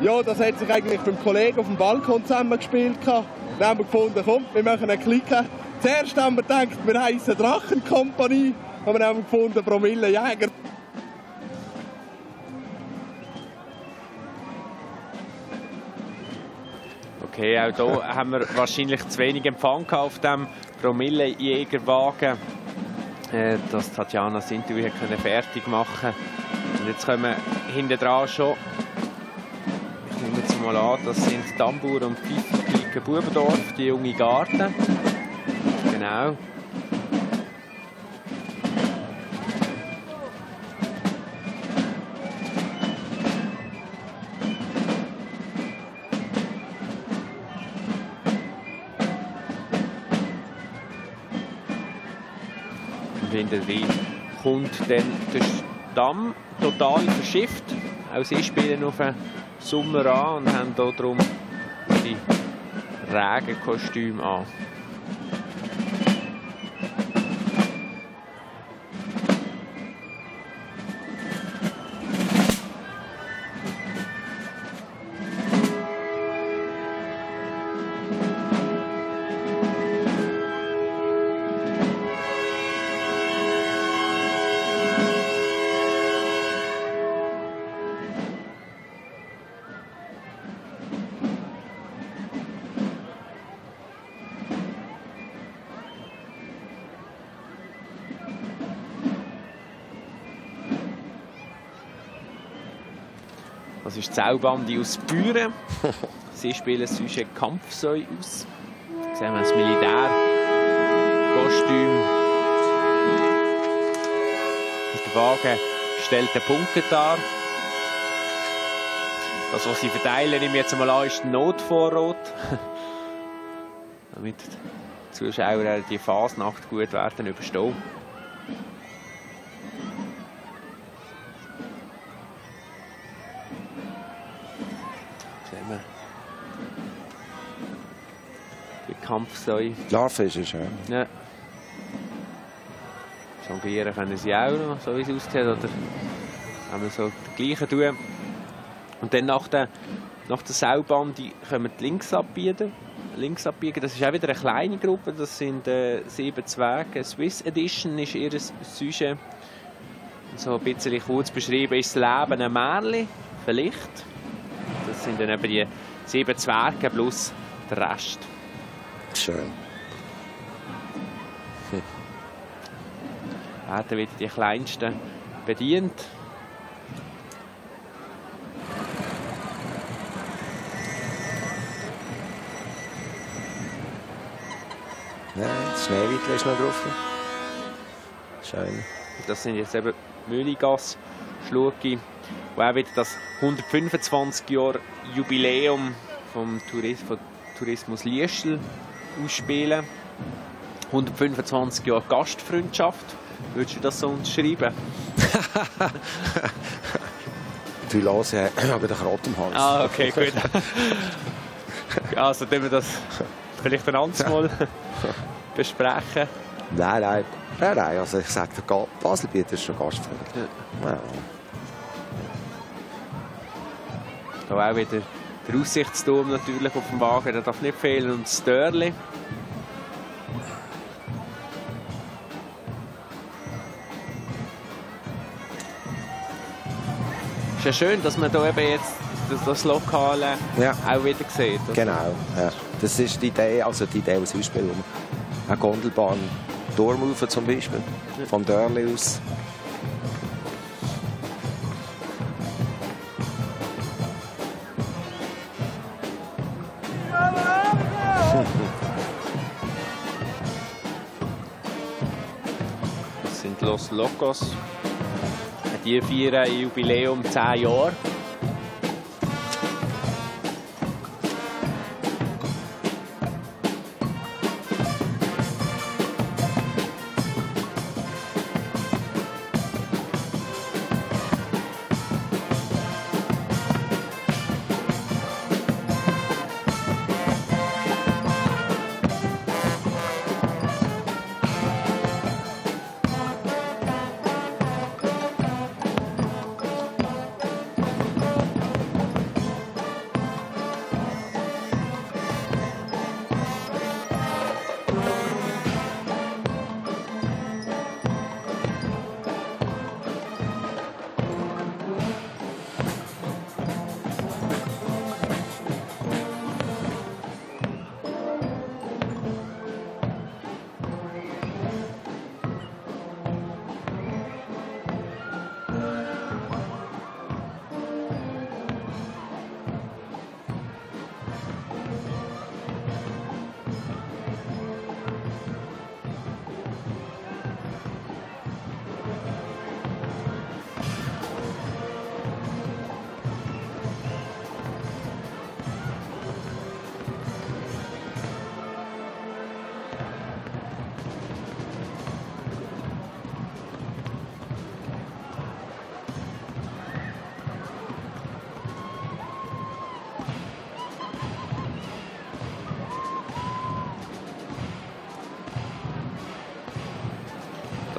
Ja, das hat sich eigentlich beim Kollegen auf dem Balkon zusammengespielt. Dann haben wir gefunden, komm, wir machen einen Klicken. Zuerst haben wir gedacht, wir heissen Drachenkompanie. Aber dann haben wir gefunden, Promillejäger. Okay, auch hier haben wir wahrscheinlich zu wenig Empfang auf dem Promillejägerwagen, dass Tatjana das Interview fertig machen konnte. Und jetzt kommen wir hinten dran schon. Ich nehme jetzt mal an, das sind Tambour und Pfeifen Bubendorf, die junge Garde. Genau. Hinterher kommt dann der Stamm total verschifft. Auch sie spielen auf den Sommer an und haben hier darum die Regenkostüme an. Das ist die Zaubande aus Büren. Sie spielen sonst ein Kampfsäu aus. Hier sehen wir das Militärkostüm. Der Wagen stellt den Punkt dar. Das, was sie verteilen, nehme ich jetzt mal an, ist Notvorrat. Damit die Zuschauer die Fasnacht gut werden überstehen. Kampfsäu. Larve ist es schön. Ja. Jonglieren können sie auch noch, so wie es aussieht. Oder haben wir so das Gleiche tun. Und dann nach der Saubahn können wir links abbiegen. Das ist auch wieder eine kleine Gruppe. Das sind 7 Zwerge. Swiss Edition ist ihr Sujet. So ein bisschen kurz beschrieben ist das Leben ein Märchen. Vielleicht. Das sind dann eben die 7 Zwerge plus der Rest. Schön. Werden wieder die Kleinsten bedient. Ja, das Schneewittchen ist noch drauf. Schön. Das sind jetzt eben Mühligass-Schlucki, wo auch wieder das 125 Jahre Jubiläum vom Tourismus Liestel ausspielen. 125 Jahre Gastfreundschaft. Würdest du das so unterschreiben? Du hörst aber den Krott am Hals. Ah, okay, gut. Also, können wir das vielleicht ein anderes Mal besprechen? Nein. Also ich sage, der Baselbieter ist schon gastfreundlich. Ja. Da auch wieder der Aussichtsturm natürlich auf dem Wagen, der darf nicht fehlen, und das Dörrli. Es ist ja schön, dass man hier eben jetzt das Lokale auch wieder sieht. Oder? Genau, ja. Das ist die Idee, was wir spielen. Eine Gondelbahn, Turmufer zum Beispiel, vom Dörrli aus. Das sind Los Locos. Die feiern Jubiläum 10 Jahre.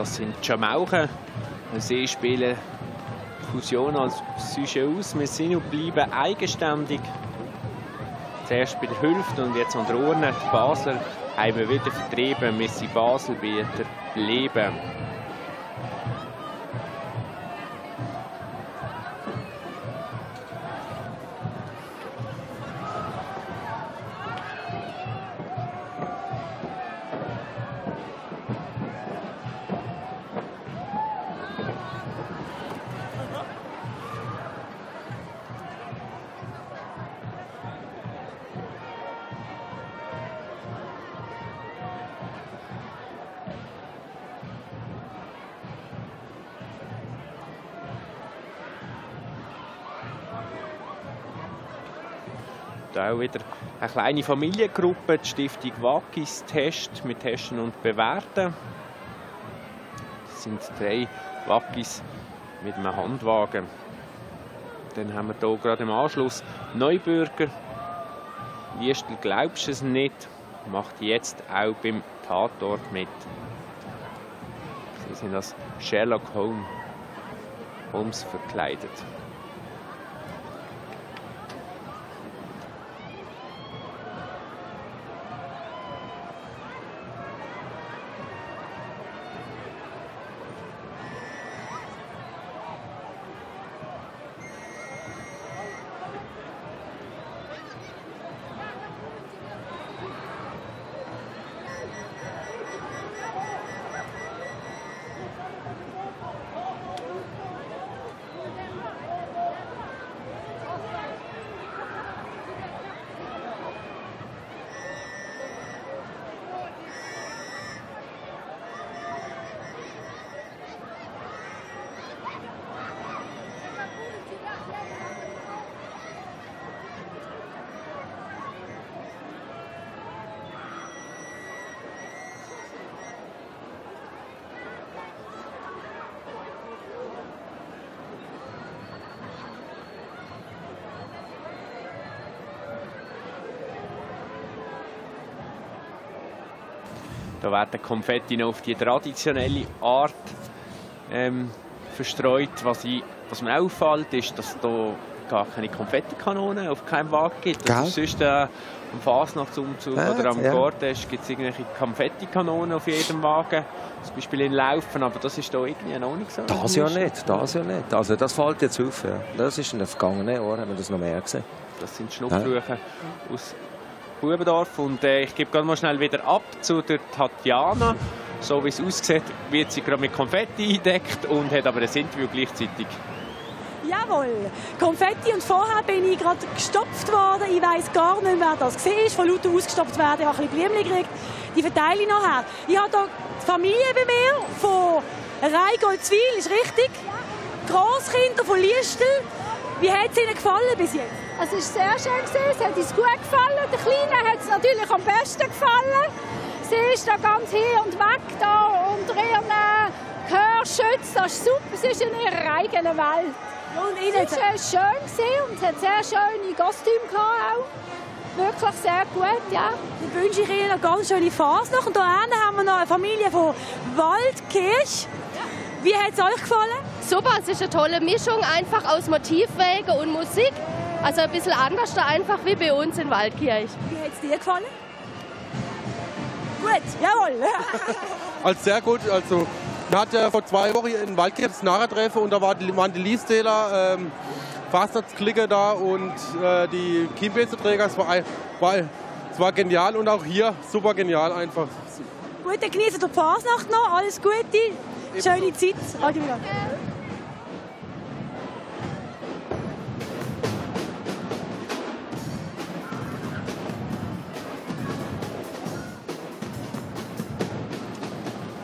Das sind Jamauchen. Sie spielen Fusion als Sujet aus. Wir sind und bleiben eigenständig. Zuerst bei der Hülfte und jetzt an der Urne. Die Basler haben wir wieder vertrieben. Wir sind Baselbieter bleiben. Auch wieder eine kleine Familiengruppe, die Stiftung Wackis Test mit Testen und Bewerten. Das sind 3 Wackis mit einem Handwagen. Dann haben wir hier gerade im Anschluss Neubürger. Liestl, glaubst du es nicht, macht jetzt auch beim Tatort mit. Sie sind als Sherlock Holmes verkleidet. Da werden Konfetti noch auf die traditionelle Art verstreut. Was mir auffällt, ist, dass hier gar keine Konfettikanonen auf keinem Wagen gibt. Sonst am Fasnachtsumzug oder am Cortège gibt es irgendwelche Konfettikanonen auf jedem Wagen. Zum Beispiel in Laufen, aber das ist hier irgendwie noch nicht so. Das ja nicht. Also das fällt jetzt auf. Ja. Das ist in den vergangenen Jahren, haben wir das noch mehr gesehen. Das sind Schnupfrüche aus Bubendorf. Und ich gebe gerade mal schnell wieder ab zu der Tatjana. So wie es aussieht, wird sie gerade mit Konfetti eingedeckt und hat aber das Interview gleichzeitig. Jawohl, Konfetti, und vorher bin ich gerade gestopft worden. Ich weiss gar nicht, wer das war. Von lauter ausgestopft werden, ich habe ein bisschen Blümchen gekriegt. Die verteile ich nachher. Ich habe hier die Familie bei mir von Rheingoldswil, ist richtig? Grosskinder von Liestl. Wie hat es Ihnen gefallen bis jetzt? Es war sehr schön, es hat uns gut gefallen. Der Kleinen hat es natürlich am besten gefallen. Sie ist da ganz hier und weg da unter ihren Gehörschützen. Das ist super, sie ist in ihrer eigenen Welt. Und es war schön und hat sehr schöne Kostüme gehabt. Wirklich sehr gut, ja. Dann wünsche ich Ihnen eine ganz schöne Fasnacht. Und hier haben wir noch eine Familie von Waldkirch. Wie hat es euch gefallen? Super, es ist eine tolle Mischung, einfach aus Motivwege und Musik. Also ein bisschen anders da einfach wie bei uns in Waldkirch. Wie hat es dir gefallen? Gut, jawohl. Also sehr gut. Also, wir hatten ja vor 2 Wochen in Waldkirch das Narrentreffen und da waren die Liesstäler Fastnachtsklicke da und die Chiembeetzenträger. Es war genial und auch hier super genial einfach. Gut, dann genießen wir die Fasnacht noch. Alles Gute, schöne Zeit. Adieu.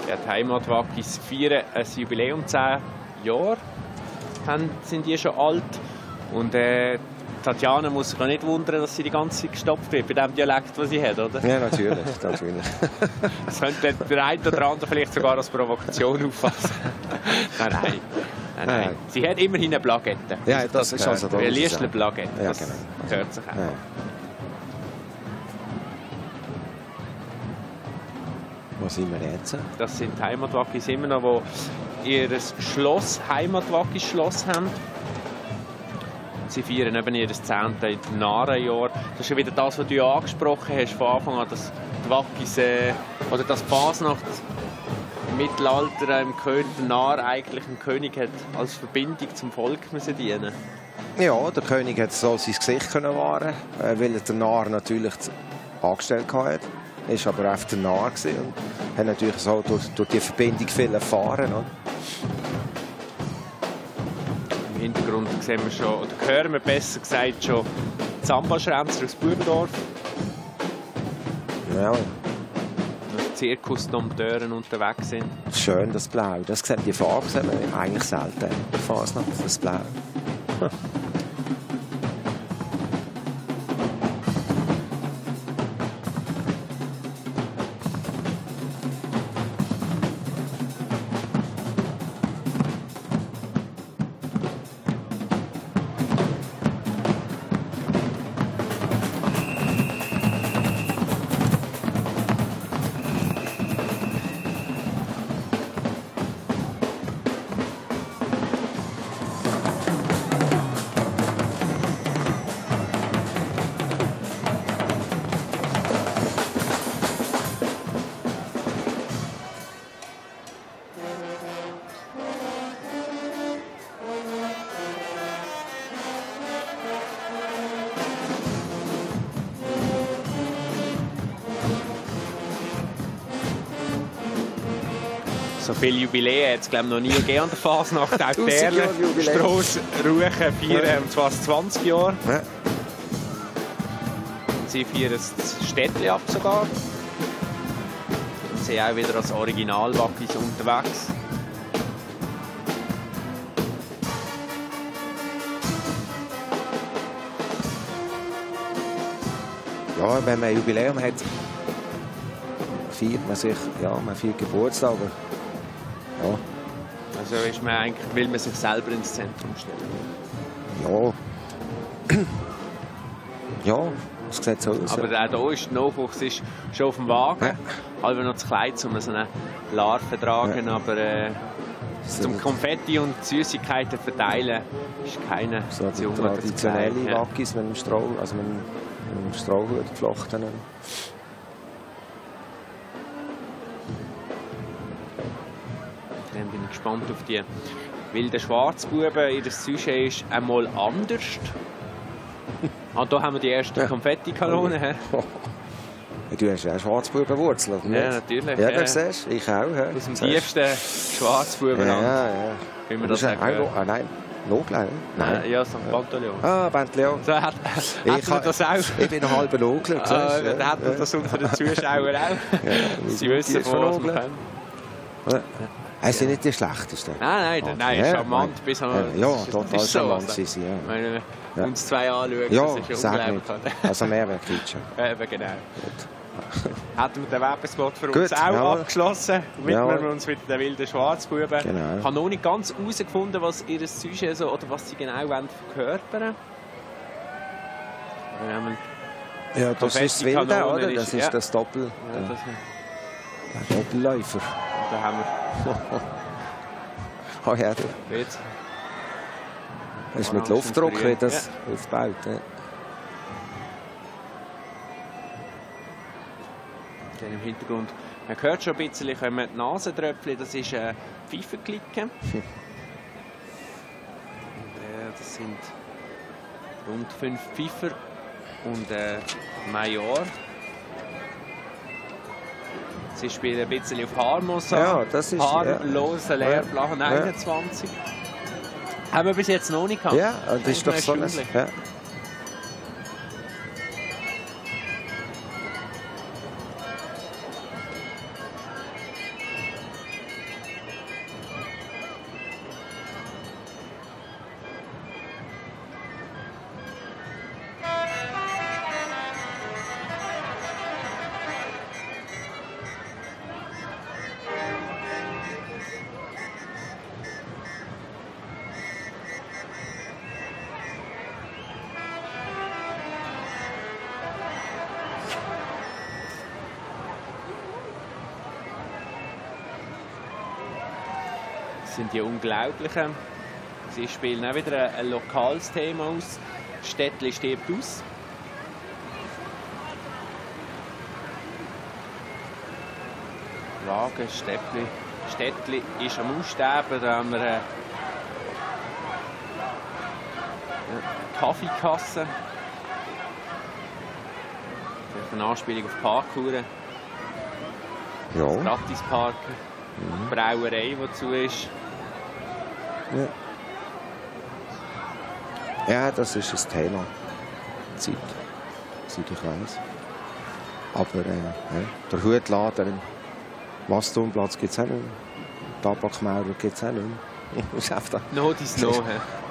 Die Heimatwackis feiern ein Jubiläum, 10 Jahre sind die schon alt. Und Tatjana muss sich auch nicht wundern, dass sie die ganze Zeit gestopft wird, bei dem Dialekt, den sie hat, oder? Ja, natürlich. Das könnte der eine oder andere vielleicht sogar als Provokation auffassen. Nein. Sie hat immerhin eine Plakette. Ja, das ist also eine Liestl Plakette. Ja, das genau. gehört sich auch. Ja. Wo sind wir jetzt? Das sind die Heimatwackis immer noch, die ihr Schloss, Heimatwackis-Schloss haben. Sie feiern eben ihr 10. Narrenjahr. Das ist ja wieder das, was du ja angesprochen hast von Anfang an, dass die Wackis oder das Fasnacht im Mittelalter im König, der Narr eigentlich dem König hat als Verbindung zum Volk müssen dienen. Ja, der König hat so sein Gesicht wahren, weil er den Narr natürlich angestellt hatte. Er war aber einfach der Narr und hat natürlich so durch die Verbindung viel erfahren. Oder? Im Hintergrund sehen wir schon, oder hören wir besser gesagt schon die Samba-Schränzer aus Bubendorf. Ja. Die Zirkusdompteure unterwegs sind. Schön, das Blau. Die Farbe sehen wir eigentlich selten. Fasnacht, das Blau. So viele Jubiläen hat es noch nie gegeben an der Fasnacht. Auch die Erlenstrasse Ruchen feiern fast 20 Jahre. Ja. Sie feiern das Städtli ab sogar. Sie sind auch wieder als Originalwackis unterwegs. Ja, wenn man ein Jubiläum hat, feiert man sich, ja, man feiert Geburtstag. Ja. Also ist man eigentlich, will man sich selber ins Zentrum stellen? Ja. Ja, das sieht so aus. Aber auch hier ist der Nachwuchs ist schon auf dem Wagen. Ja. Halber noch zu klein, um so eine Larve zu tragen. Ja. Aber zum Konfetti und Süßigkeiten verteilen ist keine so traditionelle Wackis mit dem Stroh, also mit dem Strohhut geflochten. Dann bin ich gespannt auf die wilden Schwarzbuben. Ihr Sujet ist einmal anders. Hier haben wir die ersten Konfettikanonen. Du hast ja Schwarzbubenwurzeln, oder nicht? Ja, natürlich. Ja, das siehst du. Ich auch. Ja. Aus dem tiefsten Schwarzbubenland. Ja. Wie wir das sagen. Nein, Noglein? Nein. Ja, St. Pantaleon. Ah, Pantaleon. So hat das auch. Ich bin ein halber Nogler. Dann hat man das unter den Zuschauern auch. Sie wissen, was wir können. Es sind nicht die schlechtesten. Nein, charmant bis am ja, total charmant sind sie. Wenn wir uns zwei anschauen, ja, das ist unglaublich. Also mehr wäre Kitchen. Eben, genau. Hätten wir den Werbespot für uns auch abgeschlossen, widmen wir uns mit den wilden Schwarzbuben. Genau. Ich habe noch nicht ganz herausgefunden, was ihr Sujet so, oder was sie genau verkörpern wollen. Ja, das ist das Wilde, oder? Das ist das Doppel. Der Doppelläufer. Da haben wir. Oh ja, das ist mit Luftdruck, wie das aufbaut. Ja. Dann im Hintergrund, man hört schon ein bisschen, kommen die Nasentröpfchen, das ist Pfeifferklicken. Das sind rund 5 Pfeifer und Major. Sie spielen ein bisschen auf Harmosa. Ja, das ist harmlose Leerplachen 21. Haben wir bis jetzt noch nicht gehabt. Ja, das ist doch so ein... Ja. sind die Unglaublichen. Sie spielen auch wieder ein lokales Thema aus. Städtli stirbt aus. Wagen, Städtli ist am Aussterben. Da haben wir eine Kaffeekasse. Eine Anspielung auf Parkuhren. Ja. Gratisparken. Brauerei, die zu ist. Ja, das ist ein Thema. Seit ich weiss. Aber der Hutladen im Masturmplatz gibt es auch nicht mehr. Tabakmauer gibt es auch nicht mehr. No, dies no.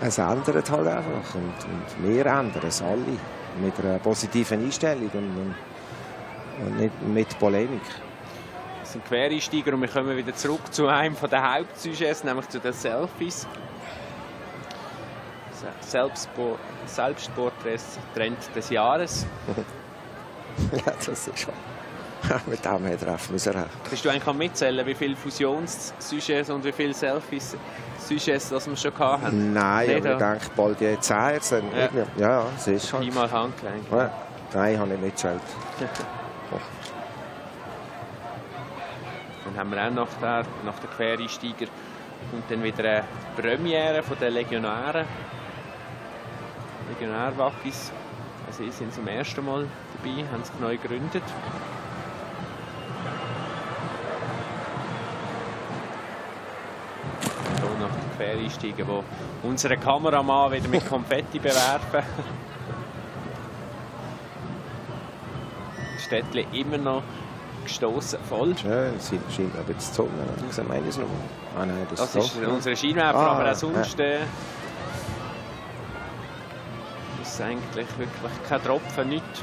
Es ändert halt einfach. Und wir ändern es alle. Mit einer positiven Einstellung und nicht mit Polemik. Das sind Quereinsteiger und wir kommen wieder zurück zu einem der Hauptsujets, nämlich zu den Selfies. Selbstporträt-Trend des Jahres. Ja, das ist schon. Mit dem treffen wir recht. Bist du eigentlich mitzählen, wie viele Fusionssujets und wie viele Selfies-Sujets wir schon hatten? Nein, aber ich denke, bald die 10 jetzt. Ja, das ist schon. Einmal Handgelenk. Ja, 3 habe ich mitgezählt. Dann haben wir auch nach der Quereinsteiger und dann wieder eine Premiere von den Legionärwackis. Also sie sind zum ersten Mal dabei, haben sich neu gegründet. Hier nach der Quereinsteiger, wo unseren Kameramann wieder mit Konfetti bewerfen. Städtli immer noch gestossen voll. Ja, sie scheint aber jetzt zu tun. Ich meine es noch. Nein, das ist unsere Scheinwerfer, aber auch sonst ist eigentlich wirklich kein Tropfen, nichts.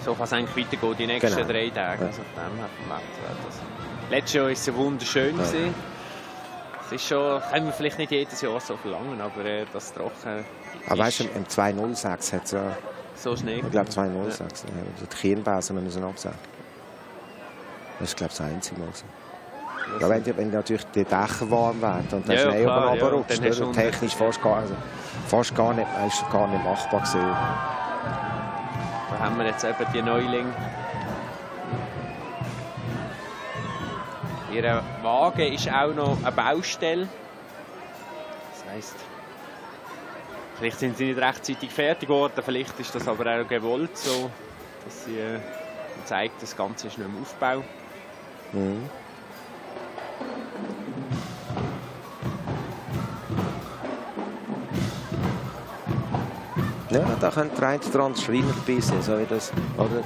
So kann es eigentlich weitergehen die nächsten 3 Tage. Also auf dem letztes Jahr war es wunderschön. Es ist schon, können wir vielleicht nicht jedes Jahr so verlangen, aber das trocken. Aber weißt du, im 206 hat es ja. So Schnee. Ich glaube 206. Ja. Die Kirnbesen müssen absagen. Das ist, glaube ich, das einzige Mal. Ja, wenn natürlich die Dächer warm werden und der Schnee oben runterrutscht, dann technisch fast gar nicht machbar gewesen. Da haben wir jetzt eben die Neulinge. Ihr Wagen ist auch noch eine Baustelle. Das heisst, vielleicht sind sie nicht rechtzeitig fertig geworden, vielleicht ist das aber auch gewollt, so, dass sie zeigt, das Ganze ist noch im Aufbau. Mhm. Ja, da könnte der eine oder andere Schreiner dabei sein, so wie das, oder,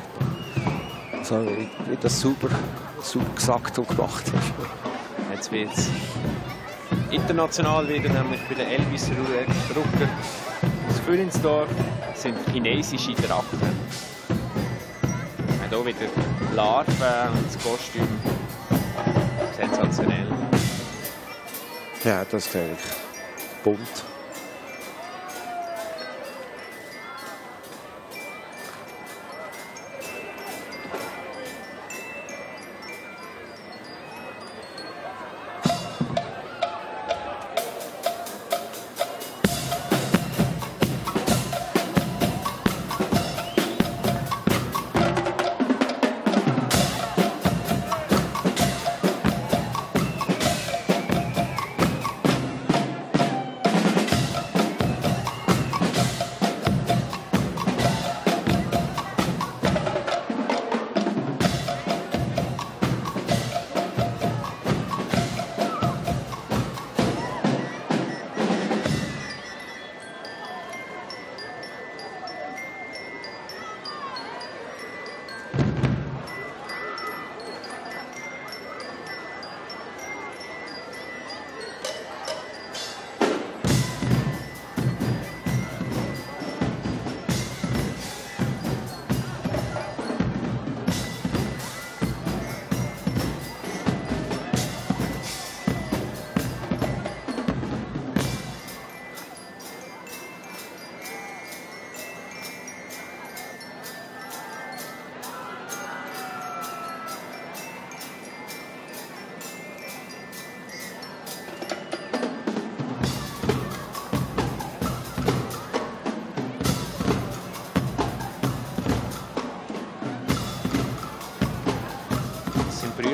so wie das super gesagt und gemacht ist. Jetzt wird es international wieder, nämlich bei den Elvis Rucker aus Füllinsdorf sind chinesische Drachen. Hier wieder Larven und das Kostüm. Sensationell. Ja, das ist eigentlich bunt.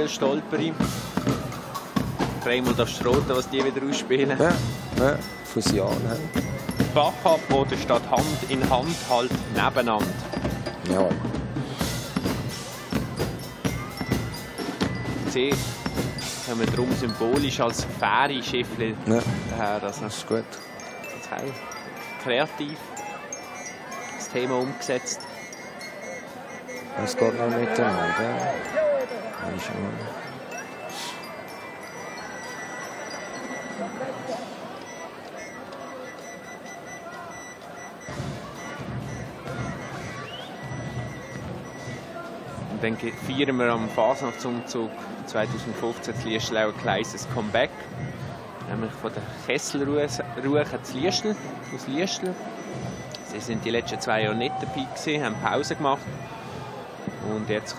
Daniel Stolperi. Raimund Astroten, was die wieder ausspielen. Ja, Fusion. Bachab oder statt Hand in Hand halt nebeneinander. Ja. Sie kommen darum symbolisch als Fähre-Schiffli daher. Das ist gut. Das heißt, kreativ das Thema umgesetzt. Es geht noch miteinander. Und dann feiern wir am Fasnachtsumzug 2015 zu Liestel auch ein kleines Comeback. Nämlich von der Kesselruhe zu Liestel, aus Liestel. Sie sind die letzten 2 Jahre nicht dabei gewesen, haben Pause gemacht. Und jetzt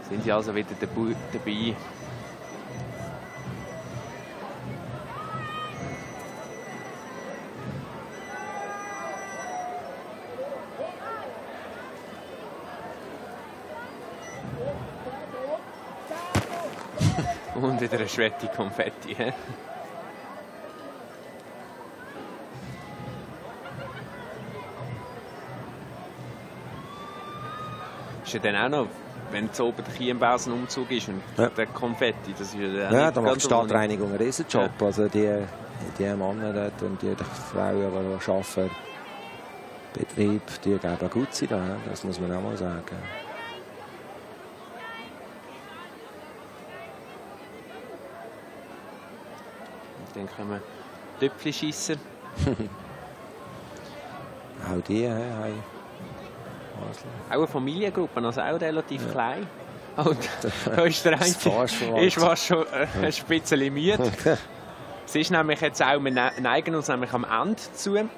sind sie also wieder dabei. Und wieder eine Schwette Konfetti. Ist ja dann auch noch, wenn es oben der Chiembasen-Umzug ist und der Konfetti, das ist ja da macht die Stadtreinigung einen Riesenjob. Ja. Also die Männer dort und die Frauen, die arbeiten, Betrieb, die geben gut sein da, das muss man auch mal sagen. Dann kommen Töpfchenschisser. Auch die haben auch eine Familiengruppe, also auch relativ klein. Und da ist der eine ist fast schon ein bisschen limitiert. Es ist nämlich jetzt auch, wir neigen uns nämlich am Ende zu. Die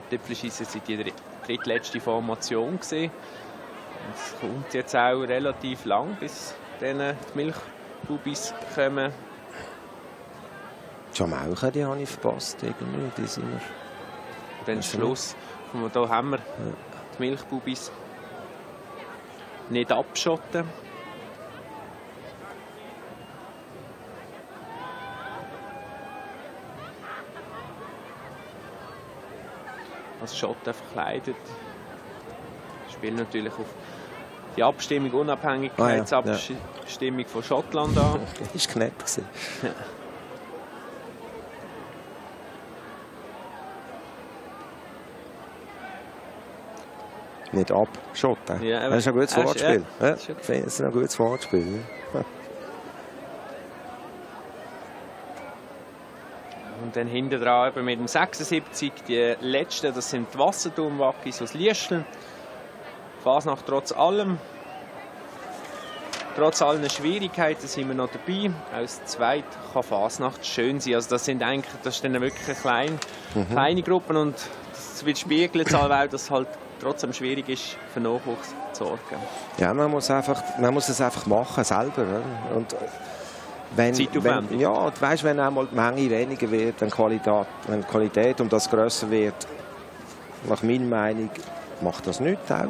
Töpfchenschisser sind die drittletzte Formation gewesen. Es kommt jetzt auch relativ lang, bis dann die Milchbubis kommen. Die Jamauchen, die habe ich verpasst. Irgendwie. Die sind wir. Dann Schluss. Hier haben wir die Milchbubis. Nicht abschotten. Als Schotten verkleidet. Spielen natürlich auf die Abstimmung, Unabhängigkeitsabstimmung von Schottland an. Das war knapp. Ja. Nicht abschotten. Ja, das ist ein gutes Wortspiel. Ja, ich finde es ein gutes Wortspiel. Und dann hinten dran mit dem 76 die letzten, das sind die Wasserturmwackis aus Liestel. Fasnacht trotz allem. Trotz allen Schwierigkeiten sind wir noch dabei. Als zweit kann Fasnacht schön sein. Also das ist dann wirklich kleine Gruppen und das widerspiegelt es auch, dass halt trotzdem schwierig ist, für Nachwuchs zu sorgen. Ja, man muss es einfach machen, selber. Und wenn einmal die Menge weniger wird, wenn die Qualität um das grösser wird, nach meiner Meinung, macht das nichts auch.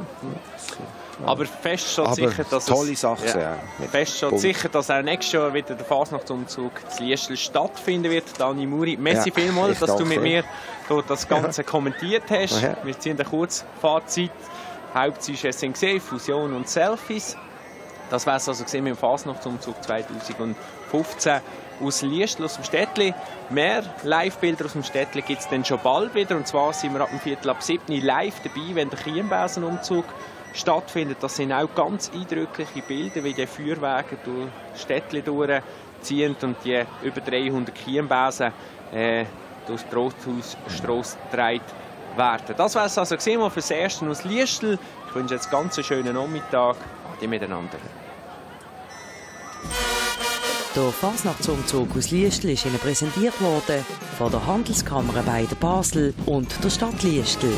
Aber fest steht sicher, dass tolle Sache, fest steht sicher, dass auch nächstes Jahr wieder der Fasnachtsumzug zu Liestel stattfinden wird. Dani Muri, merci vielmals, dass du mit mir dort das Ganze kommentiert hast. Wir ziehen ein kurzes Fazit. Hauptziel ist gesehen, Fusion und Selfies. Das wäre es also gesehen mit dem Fasnachtsumzug 2015 aus Liestel, aus dem Städtli. Mehr Live-Bilder aus dem Städtli gibt es dann schon bald wieder. Und zwar sind wir ab dem 6:15 live dabei, wenn der Chiembasen-Umzug stattfindet. Das sind auch ganz eindrückliche Bilder, wie die Feuerwagen durch Städtli durchziehen und die über 300 Chiembasen durch die Rothausstrasse getragen werden. Das war es also für das Erste aus Liestel. Ich wünsche jetzt ganz einen schönen Nachmittag. Ade miteinander. Der Fasnachtsumzug aus Liestel ist Ihnen präsentiert worden von der Handelskammer bei der Basel und der Stadt Liestel.